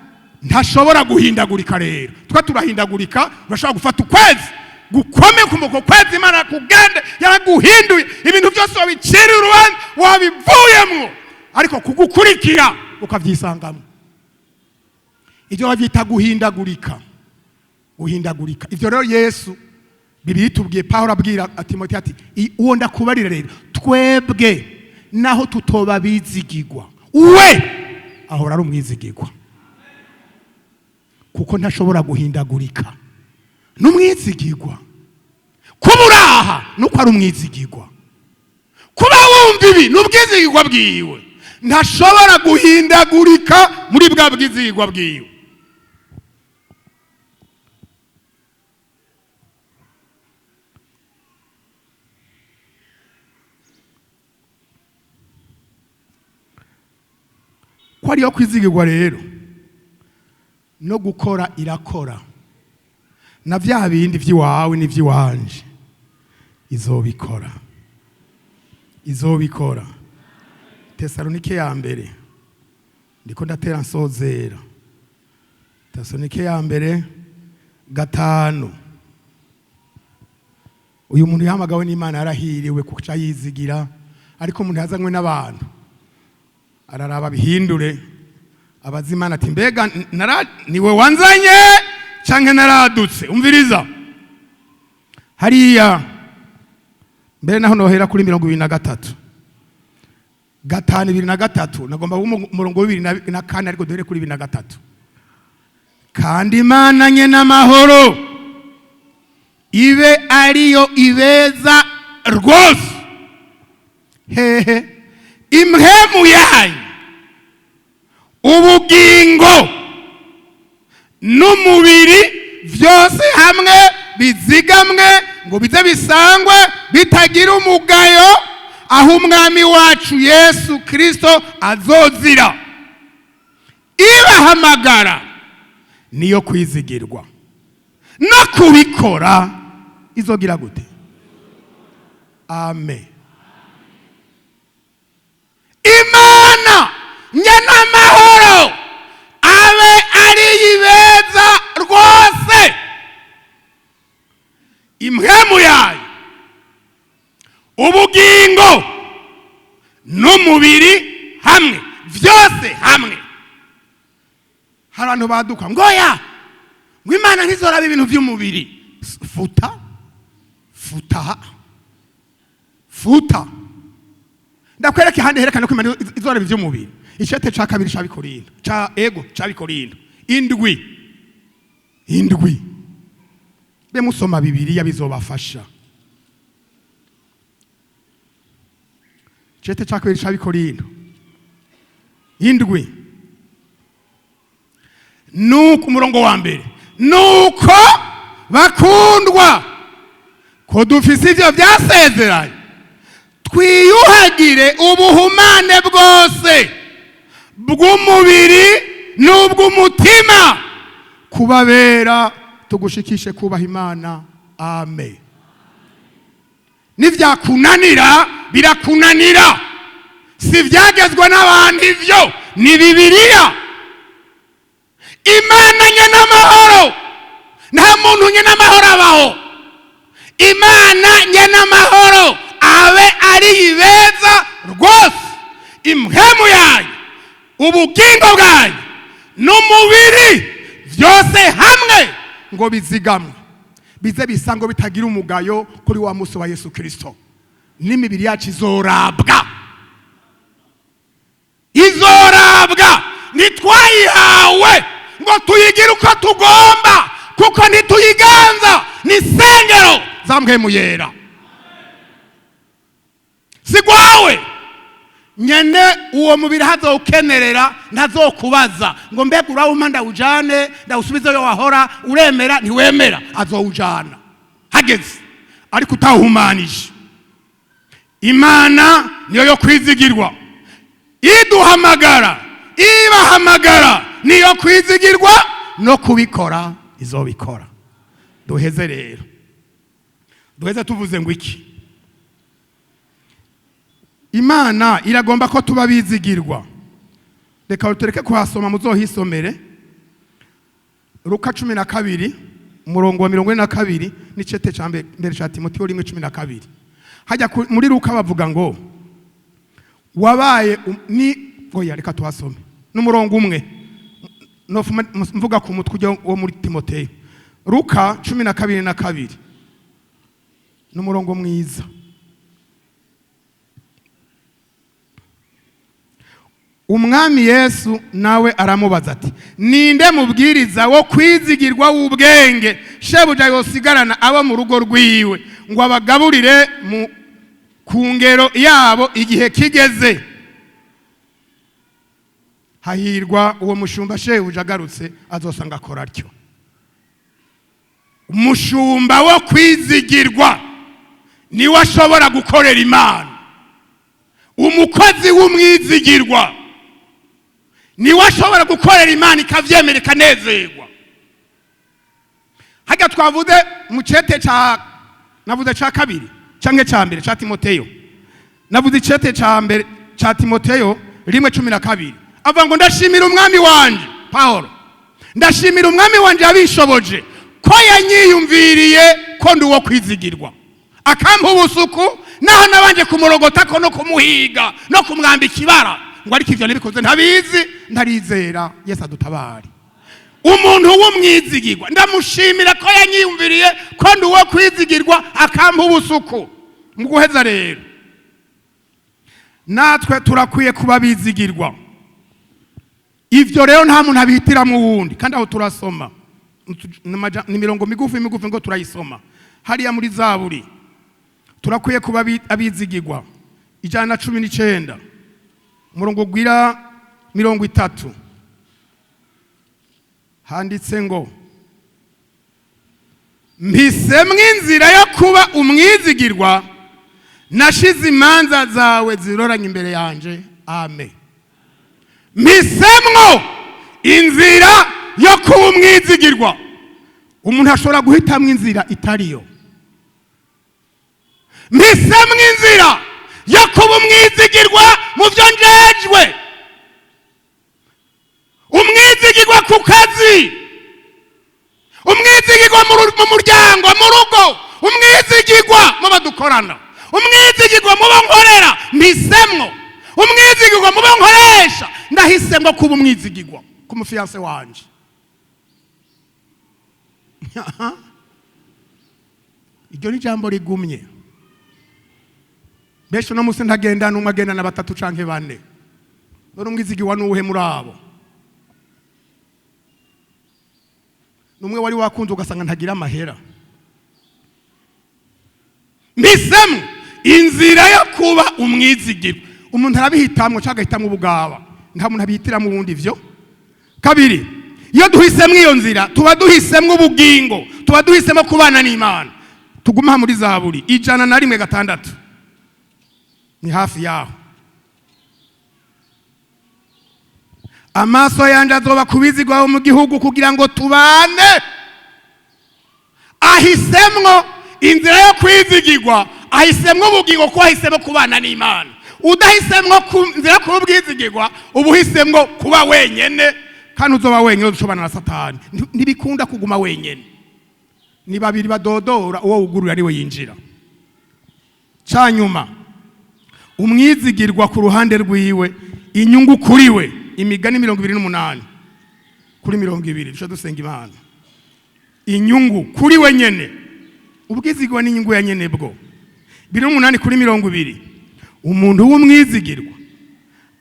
ntashobora guhindagurika. Rero twe turahindagurika, urashobora gufata ukwezi gukome kumoko kwezi Imana kugende yaraguhinduye, ibintu byose wabiciriye urubanza wabivuyemwo, ariko kugukurikira ukavyisangamo, ibyo bavyita guhindagurika, guhindagurika. Ivyo rero Yesu Bibiliya itubwiye, Pawulo abwira Timoteyo ati uwo ndakubarira rero, twebwe naho tutoba bizigigwa, we ahora ari umwizigigwa, kuko ntashobora guhindagurika. N'umwizigigwa. Kuba uraha nuko ari umwizigigwa, kuba wumva ibi n'ubwizigigwa bwiwe, ntashobora guhindagurika muri bwa bwizigigwa bwiwe. Ko ariyo kwizigirwa rero no gukora irakora, na vya bindi vy'iwawe n'ivy'iwanje izobikora. Izobikora. Tesalonike ya mbere, ndiko ndatera nsozera. Tesalonike ya mbere 5. Uyu muntu yahamagawe n'Imana yarahiriwe kuca yizigira, ariko umuntu yazanywe n'abantu araraba bihindure, abaza Imana ati mbega niwe wanzanye canke naradutse? Umviriza hariya mbere naho nohera kuri 23, 5, 23. Nagomba umurongo wa 24, ariko duhere kuri 23. Kandi Imana nye n'amahoro ibe ariyo ibeza rwose hehe impwemu yanyu, ubugingo n'umubiri, byose hamwe bizigamwe, ngo bize bisangwe bitagira umugayo aho Umwami wacu Yesu Kristo azozira. Ibahamagara niyo kwizigirwa, no kubikora izogira gute? Amen. Imana nyenamahoro abe ari ibeza rwose impwemu yayo, ubugingo n'umubiri hamwe, byose hamwe. Hari abantu baduka ngo ya ngo Imana ntizoraba ibintu by'umubiri. Futa, futa, futa. Ndakwereka ahandi herekana ko Imana izoraba iby'umubiri. Icete ca kabiri c'Abikorinto, ca ego c'Abikorinto 7, 7. Be musoma Bibiliya, bizobafasha. Icete ca kabiri c'Abikorinto 7, nuko umurongo wa mbere: nuko bakundwa, ko dufise ivyo byasezeranye, twiyuhagire ubuhumane bwose bw'umubiri n'ubw'umutima, kubabera tugushikishe kubaha Imana. Amen. Nivyakunanira birakunanira, si vyagezwa n'abantu, ivyo ni Bibiliya. Imana nye n'amahoro, nta muntu nye n'amahoro abaho. Imana nye n'amahoro abe ari ibeza rwose impwemu yanyu, ubugingo bwanyu n'umubiri, byose hamwe, ngo bizigamwe, bize bisa ngo bitagira umugayo kuri wa munsi wa Yesu Kristo. N'imibiri yacu izorabwa, izorabwa. Ntitwayihawe ngo tuyigire uko tugomba, kuko ntituyiganza, ni isengero za Mpwemu Yera, si gwawe nyene. Uwo mubiri hazowukenerera, ntazokubaza ngo mbega urawumpa ndawujane, ndawusubizeyo wahora, uremera ntiwemera. Azowujana hageze, ariko utawuhumanije. Imana niyo yo kwizigirwa, iduhamagara, ibahamagara niyo kwizigirwa, no kubikora izobikora. Duheze rero, duheze tuvuze ngo iki? Imana iragomba ko tuba bizigirwa. Reka tureke kuhasoma, muzohisomere. Luka 12, umurongo wa 42, n'icete ca mbere ca Timoteyo 1:12. Hajya muri Luka bavuga ngo wabaye ni oya, reka tuhasome n'umurongo umwe, nofuma mvuga ku mutwe ujya wo muri Timoteyo. Luka 12:2, n'umurongo mwiza. Umwami Yesu nawe aramubaza ati: ninde mubwiriza wo kwizigirwa w'ubwenge, shebuja yosigarana abo mu rugo rwiwe ngo abagaburire mu ku ngero yabo igihe kigeze? Hahirwa uwo mushumba shebuja agarutse azosanga akora atyo. Umushumba wo kwizigirwa niwe ashobora gukorera Imana. Umukozi w'umwizigirwa niwe ashobora gukorera Imana ikavyemera, ikanezerwa. Hajya twavuze mu cete ca, navuze ca kabiri canke ca mbere ca Timoteyo. Navuze icete ca mbere ca Timoteyo 1:12, avuga ngo: "Ndashimira Umwami wanje." Paulo: "Ndashimira Umwami wanje yabishoboje, ko yanyiyumviriye ko ndi uwo kwizigirwa, akampa ubusuku, naho nabanje kumurogota ko no kumuhiga no kumwambika ibara." Ngo ariko ivyo nibikoze ntabizi, ntarizera. Yesu adutabare. Umuntu w'umwizigirwa, ndamushimira ko yanyiyumviriye ko ndi uwo kwizigirwa, akampa ubusuku. Mu guheza rero, natwe turakwiye kuba bizigirwa. Ivyo rero nta muntu abihitiramo uwundi. Kandi aho turasoma ni imirongo migufi migufi, ngo turayisoma hariya muri Zaburi. Turakwiye kuba abizigirwa. 119, umurongo gwira 30, handitse ngo: "Mpisemwo inzira yo kuba umwizigirwa, nashize imanza zawe ziroranye imbere yanje." Amen. Mpisemwo inzira yo kuba umwizigirwa. Umuntu ashobora guhitamwo inzira itariyo. Mpisemwo inzira yo kuba umwizigirwa mu byo njejwe, umwizigirwa ku kazi, umwizigirwa mu muryango, mu rugo, umwizigirwa mu badukorana, umwizigirwa mu bo nkorera. Mpisemwo umwizigirwa mu bo nkoresha. Ndahisemwo kuba umwizigirwa ku mu fiancé wanje. Iryo ni ijambo rigumye. Benshi uno munsi ntagenda n'umwe, agenda na batatu canke bane. None umwizigirwa n'uwuhe muri abo? Numwe wari wakunze, ugasanga ntagira amahera. Mpisemo inzira yo kuba umwizigirwa. Umuntu arabihitamwo cyangwa agahitamwo ubugaba, nta muntu abihitiramo ubundi. Ivyo kabiri, iyo duhisemo iyo nzira, tuba duhisemo ubugingo, tuba duhisemo kubana n'Imana. Tuguma muri Zaburi 101:6, ni hafi yaho. "Amaso yanjye azoba kubizigwaho mu gihugu, kugira ngo tubane." Ahisemwo inzira yo kwizigirwa, ahisemwo ubugingo, kuko ahisemo kubana n'Imana. Udahisemwo ku nzira yo kuba ubwizigirwa, uba uhisemwo kuba wenyene, kandi uzoba wenyene ushobana na Satani. Ntibikunda kuguma wenyene. Ni babiri badodora, uwo wugurura ariwe yinjira. Canyuma, umwizigirwa ku ruhande rwiwe, inyungu kuri we. Imigani 28:20. Duce dusenga Imana. Inyungu kuri we nyene, ubwizigirwa n'inyungu ya nyene bwo. 28:20: umuntu w'umwizigirwa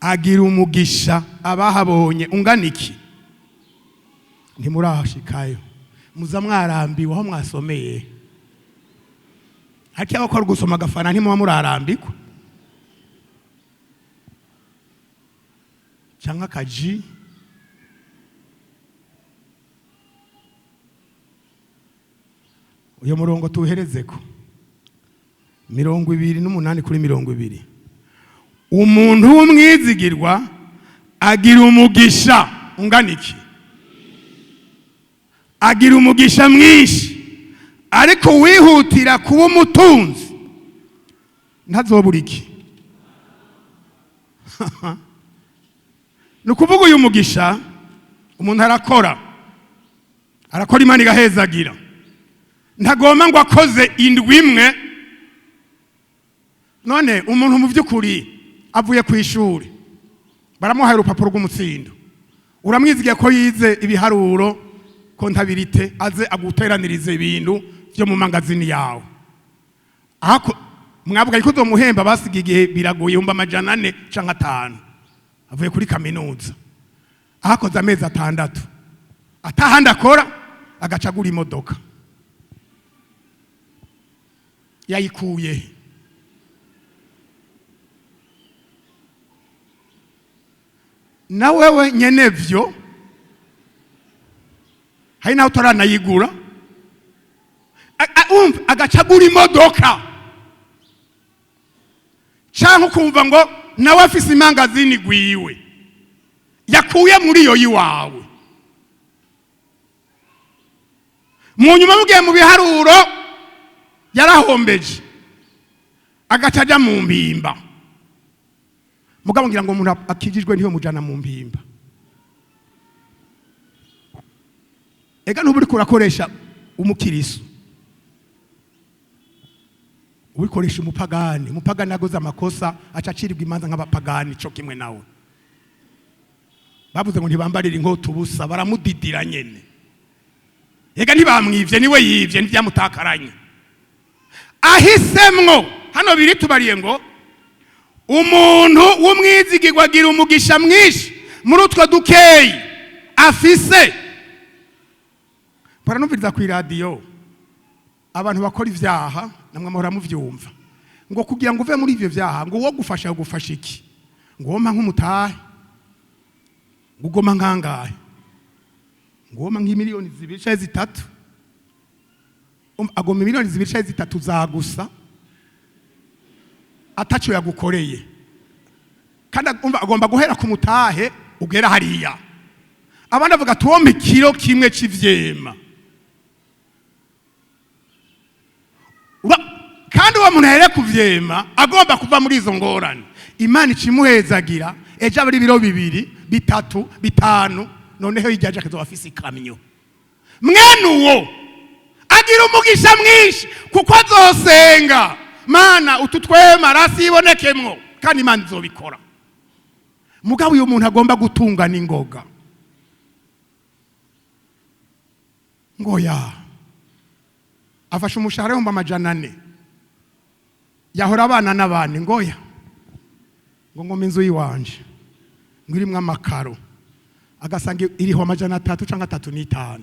agira umugisha, abahabonye ungana iki? Ntimurahashikayo, muza mwarambiwe aho mwasomeye. Ariko abakora gusoma agafana, ntimuba murarambikwa cyangwa akaji? Uyu murongo tuwuherezeko, 28:20: umuntu w'umwizigirwa agira umugisha ungana iki? Agira umugisha mwinshi, ariko uwihutira kuba umutunzi ntazobura iki? Ni ukuvuga, uyu mugisha, umuntu arakora, arakora, Imana igahezagira. Ntagomba ngo akoze indwi imwe. None umuntu mu by'ukuri avuye ku ishuri, baramuhaye urupapuro rw'umutsindo, uramwizigiye ko yize ibiharuro, comptabilité, aze aguteranirize ibintu byo mu mangazini yawe. Ahako mwavuga ko uzomuhemba, basiga igihe biragoye, 400,000 canke 500. Avuye kuri kaminuza, ahakoze amezi 6, atahandi akora, agaca agura imodoka. Yayikuye he? Na wewe nyene vyo hari naho utaranayigura. Umva, agaca agura imodoka, canke ukumva ngo nawe afise imangazini gwiwe yakuye muri iyo yiwawe. Mu nyuma mugiye mu biharuro, yarahombeje, agaca aja mu mpimba. Mugabo ngira ngo umuntu akijijwe ntiyo mujana mu mpimba. Ega ntuba uriko urakoresha umukirisu, ubikoresha umupagani. Umupagani agoze amakosa aca acirirwa imanza nk'abapagani co kimwe nawe. Bavuze ngo ntibambarire inkota ubusa, baramudidira nyene. Ega ntibamwivye, niwe yivye, ntivyamutakaranye. Ahisemwo hano biri tubariye ngo umuntu w'umwizigirwa agira umugisha mwinshi muri utwo dukeyi afise. Baranumviriza ku iradiyo abantu bakora ivyaha, namwe muhora muvyumva ngo kugira ngo uve muri ivyo vyaha, ngo uwo gufasha gufasha iki, ngo wompa nk'umutahe, ngo ugoma nkangahe, ngo wompa nk'imiliyoni 2 canke 3. Agoma miliyoni 2 canke 3 zagusa ataco yagukoreye, kandi agomba guhera ku mutahe ugera hariya. Abandi avuga ati wompa ikiro kimwe c'ivyema. Kandi uwo muntu ahere kuvyema agomba kuva muri izo ngorane, Imana icimuhezagira ejo abari ibiro 2, 3, 5, noneho hirya aje akazoba afise ikamyo. Mwene uwo agira umugisha mwinshi kuko azosenga Mana utu twema rasi ibonekemwo, kandi Imana izobikora. Mugabo uyu muntu agomba gutunga n'ingoga, ngo ya afashe umushahara w'ibihumbi amajana ane, yahora abana n'abandi, ngoya ngo ngome inzu yiwanje ngo irimwo amakaro, agasanga iriho amajana 3 canke 3.5.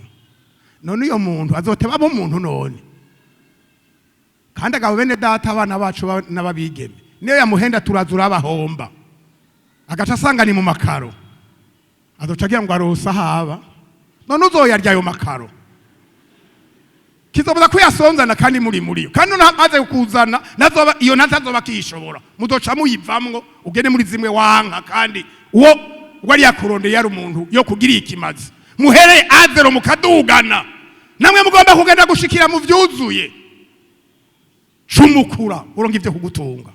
None uyo muntu azoteba abo muntu none? Kandi agabo bene data, abana bacu n'ababigeme, niyo yamuhenda turaza urabahomba, agaca asanga ni mu makaro, azoca agira ngo arose ahaba. None uzoyarya ayo makaro? Kizobuza kuyasonzana kandi muri muriyo, kandi noneho amaze kuzana nazoba iyo ntazoba akishobora, muzoca muyivamwo ugende muri zimwe wanka. Kandi uwo wari yakurondeye yari umuntu yo kugira ikimazi, muhereye azero mukadugana, namwe mugomba kugenda gushikira mu vyuzuye. Cumukura uronka ivyo kugutunga.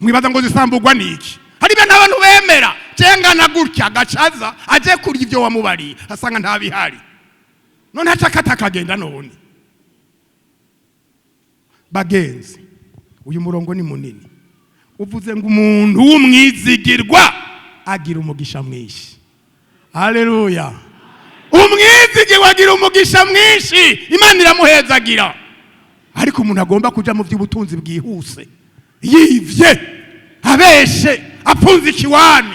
Mwibaza ngo zisambugwa niki? Hari ibintu abantu bemera cengana gutya, gacaza aje kurya ivyo wamubariye asanga ntabihari, none aca akata akagenda. None bagenzi, uyu murongo ni munini, uvuze ngo umuntu w'umwizigirwa agira umugisha mwinshi. Haleluya! Umwizigirwa agira umugisha mwinshi, Imana iramuhezagira. Ariko umuntu agomba kuja mu by'ubutunzi bwihuse, yivye, abeshe, apfunze ikiwani,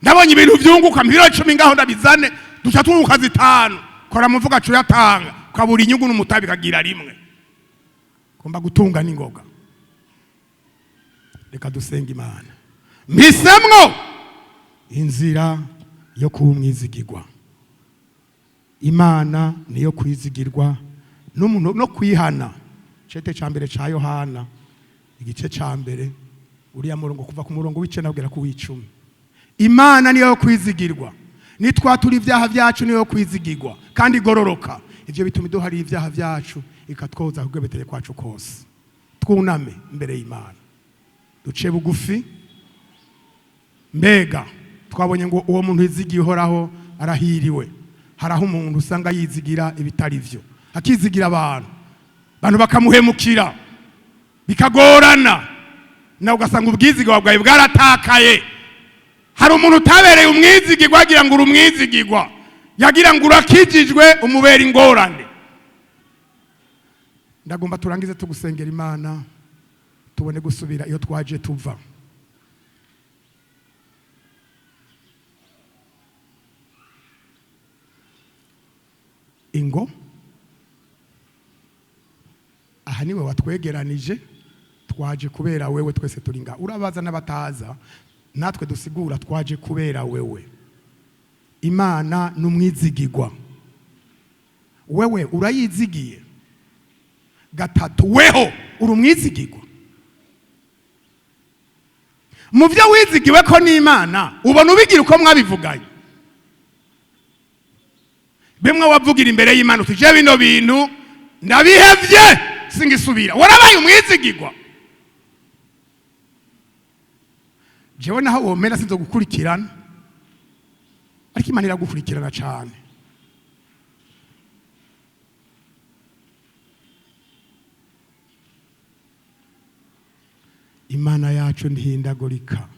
ndabonye ibintu vyunguka miliyoni 10 ngaho ndabizane, duca twunguka 5, kora muvuga aca uyatanga, ukabura inyungu n'umutabi kagira rimwe. Ngomba gutunga n'ingoga. Reka dusenge Imana. Mpisemwo inzira yo kuba umwizigirwa. Imana niyo kwizigirwa n'umuntu no kwihana. Cete ca mbere ca Yohana, igice ca mbere, uriya murongo kuva ku murongo w'icenda kugera ku w'icumi. Imana niyo yo kwizigirwa, nitwatura ibyaha byacu niyo yo kwizigirwa kandi igororoka. Ivyo bituma iduharira ibyaha byacu, ikatwoza kugwebetere kwacu kose. Twuname imbere y'Imana, duce bugufi. Mbega twabonye ngo uwo muntu yizigiye Uhoraho arahiriwe. Haraho umuntu usanga yizigira ibitari vyo, akizigira abantu, abantu bakamuhemukira bikagorana, nawe ugasanga ubwizigirwa bwawe bwaratakaye. Hari umuntu utabereye umwizigirwa agira ngo uri umwizigirwa, yagira ngo urakijijwe, umubera ingorane. Ndagomba turangize tugusengera Imana, tubone gusubira iyo twaje tuva. Ingo aha niwe watwegeranije, twaje kubera wewe, twese turi ngaha. Urabaza n'abataza, natwe dusigura twaje kubera wewe. Imana n'umwizigirwa, wewe urayizigiye. Gatatu, weho uri umwizigirwa mu byo wizigiwe ko n'Imana, ubona ubigira uko mwabivuganye. Bimwe wavugira imbere y'Imana uti je bino bintu ndabihevye singisubira, warabaye umwizigirwa. Jewe naho womera sinzo gukurikirana, ariko Imana iragukurikirana cyane. Imana yacu ntihindagurika,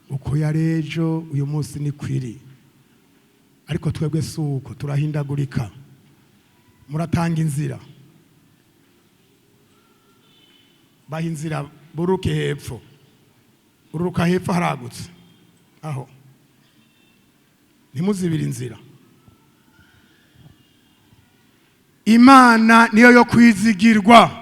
uko yari ejo uyu munsi ni kwiri, ariko twebwe si uko, turahindagurika. Muratanga inzira, baha inzira, buruke hepfo, ururuka hepfo haragutse, aho ntimuzibire inzira. Imana niyo yo kwizigirwa.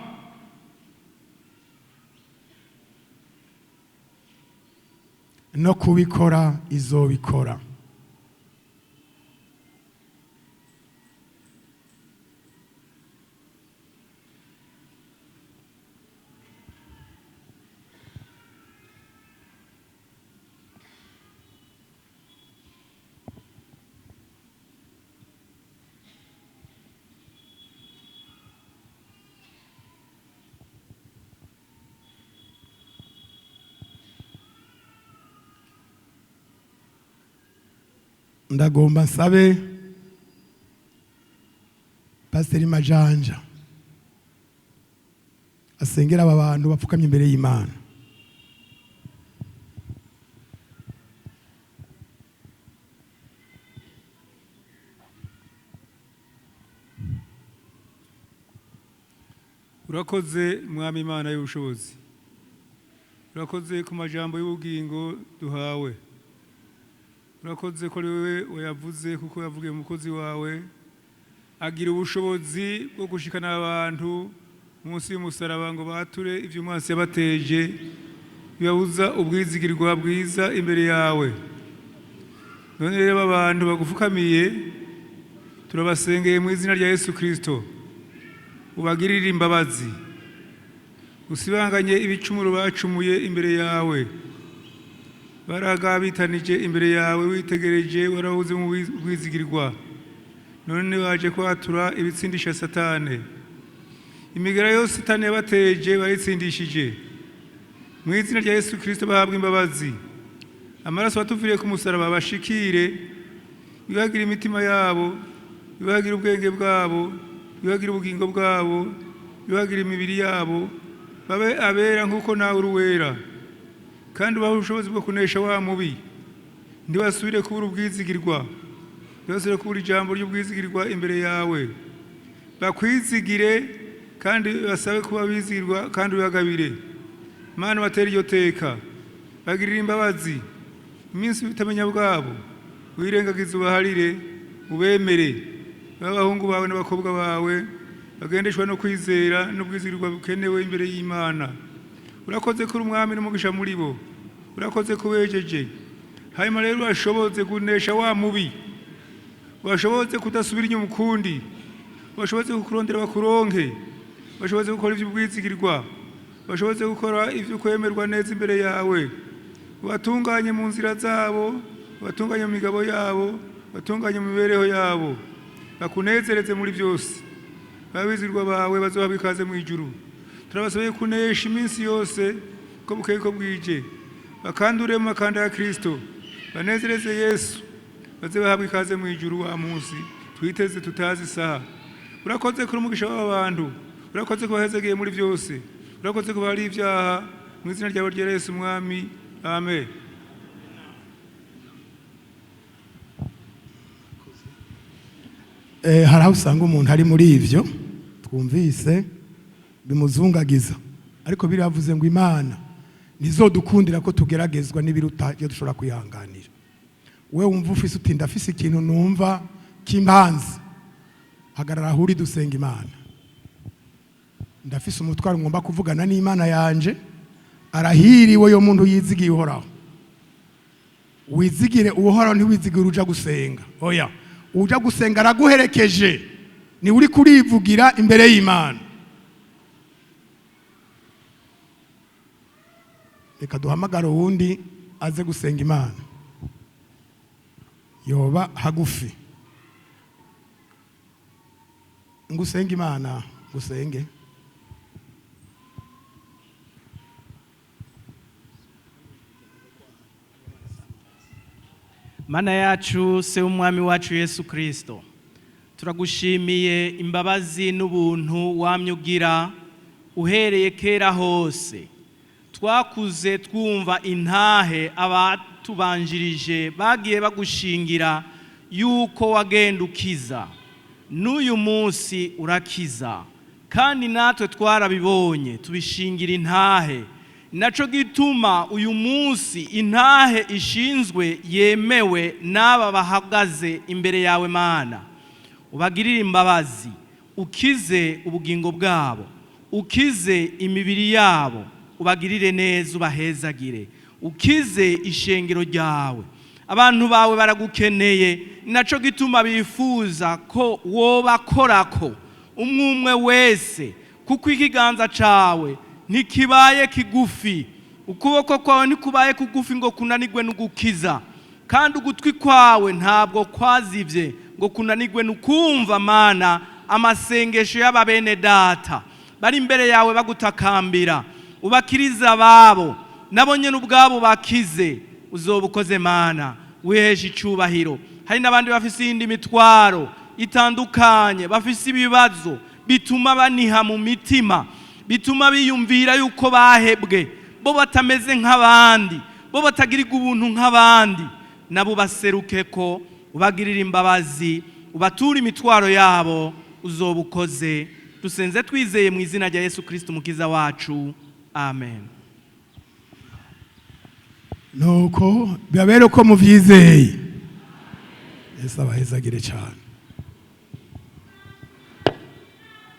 No kubikora izobikora. Ndagomba nsabe Pasiteri Majanja asengera aba bantu bapfukamye imbere y'Imana. Urakoze Mwami Imana y'ubushobozi, urakoze ku majambo y'ubugingo duhawe, urakoze ko ari wowe wayavuze, kuko yavugiye umukozi wawe agira ubushobozi bwo gushikana abantu munsi y'umusaraba ngo bature ibyo umwansi yabateje bibabuza ubwizigirwa bwiza imbere yawe. None rero aba bantu bagufukamiye turabasengeye mu izina rya Yesu Kristo, ubagirire imbabazi, usibanganye ibicumuro bacumuye imbere yawe, baragabitanije imbere yawe, witegereje warabuze mu bwizigirwa, none baje kwatura ibitsindisha Satane. Imigera yose Satani yabateje barayitsindishije mu izina rya Yesu Kristo. Bahabwa imbabazi, amaraso watuviriye ku musaraba bashikire, bibagire imitima yabo, bibagire ubwenge bwabo, bibagire ubugingo bwabo, bibagire imibiri yabo, babe abera nk'uko nawe uri uwera, kandi ubahe ubushobozi bwo kunesha wa mubi. Ntibasubire kubura ubwizigirwa, ntibasubire kubura ijambo ry'ubwizigirwa imbere yawe. Bakwizigire kandi basabe kuba bizigirwa, kandi ubibagabire. Mana, batere iryo teka, bagirire imbabazi iminsi y'ubutamenya bwabo, wirengagize ubaharire, ubemere b'abahungu bawe n'abakobwa bawe, bagendeshwa no kwizera n'ubwizigirwa bukenewe imbere y'Imana. Urakoze kuri umwami n'umugisha muri bo, urakoze kubejeje. Hanyuma rero urashobotse kunesha wa mubi, urashobotse kudasubira inyuma ukundi, urashobotse kukurondera bakuronke, urashobotse gukora iby'ubwizigirwa, urashobotse gukora ibyo kwemerwa neza imbere yawe. Ubatunganye mu nzira zabo, ubatunganye mu migabo yabo, ubatunganye mu mibereho yabo, bakunezereze muri byose. Abizirwa bawe bazohabwa ikaze mu ijuru. Turabasabiye kunesha iminsi yose ko bukeye ko bwije, bakandure mu makanda ya Kristo, banezereze Yesu, baze bahabwa ikaze mu ijuru wa munsi twiteze tutazi isaha. Urakoze kuri umugisha w'aba bantu, urakoze ko bahezegeye muri byose, urakoze ko bari ibyaha, mu izina ryawe rya Yesu Mwami, amen. Hari aho usanga umuntu ari muri ivyo twumvise bimuzungagiza, ariko biravuze ngo Imana ntizodukundira ko tugeragezwa n'ibiruta ibyo dushobora kwihanganira. We wumva ufise uti ndafise ikintu numva kimpanze, hagarara aho uri dusenga Imana. Ndafise umutwaro ngomba kuvugana n'Imana yanje. Arahiriwe yo muntu yizigiye Uhoraho. Wizigire Uhoraho, ntiwizigire uja gusenga. Oya, uja gusenga araguherekeje, ni uri kurivugira imbere y'Imana. Reka duhamagare uwundi aze gusenga Imana, yoba hagufi. Ngusenge Imana, ngusenge. Mana yacu, se w'umwami wacu Yesu Kristo, turagushimiye imbabazi n'ubuntu wamye ugira uhereye kera hose. Twakuze twumva intahe abatubanjirije bagiye bagushingira yuko wagenda ukiza. N'uyu munsi urakiza, kandi natwe twarabibonye, tubishingira intahe. Naco gituma uyu munsi intahe ishinzwe yemewe n'aba bahagaze imbere yawe. Mana, ubagirire imbabazi, ukize ubugingo bwabo, ukize imibiri yabo, ubagirire neza, ubahezagire, ukize ishengero ryawe. Abantu bawe baragukeneye, naco gituma bifuza ko wobakorako umwe umwe wese, kuko ikiganza cawe ntikibaye kigufi, ukuboko kwawe ntikubaye kugufi ngo kunanirwe n'ugukiza, kandi ugutwi kwawe ntabwo kwazivye ngo kunanirwe n'ukumva. Mana, amasengesho y'aba bene data bari imbere yawe bagutakambira, ubakiriza ababo, nabo nyene ubwabo bakize. Uzoba ukoze, Mana, wiheshe icubahiro. Hari n'abandi bafise iyindi mitwaro itandukanye, bafise ibibazo bituma baniha mu mitima, bituma biyumvira yuko bahebwe, bo batameze nk'abandi, bo batagirirwa ubuntu nk'abandi. Nabo baseruke ko ubagirira imbabazi, ubature imitwaro yabo. Uzoba ukoze. Dusenze twizeye mu izina rya Yesu Kristo umukiza wacu, amen. Nuko bibabere uko muvyizeye. Yesu abahezagire cyane.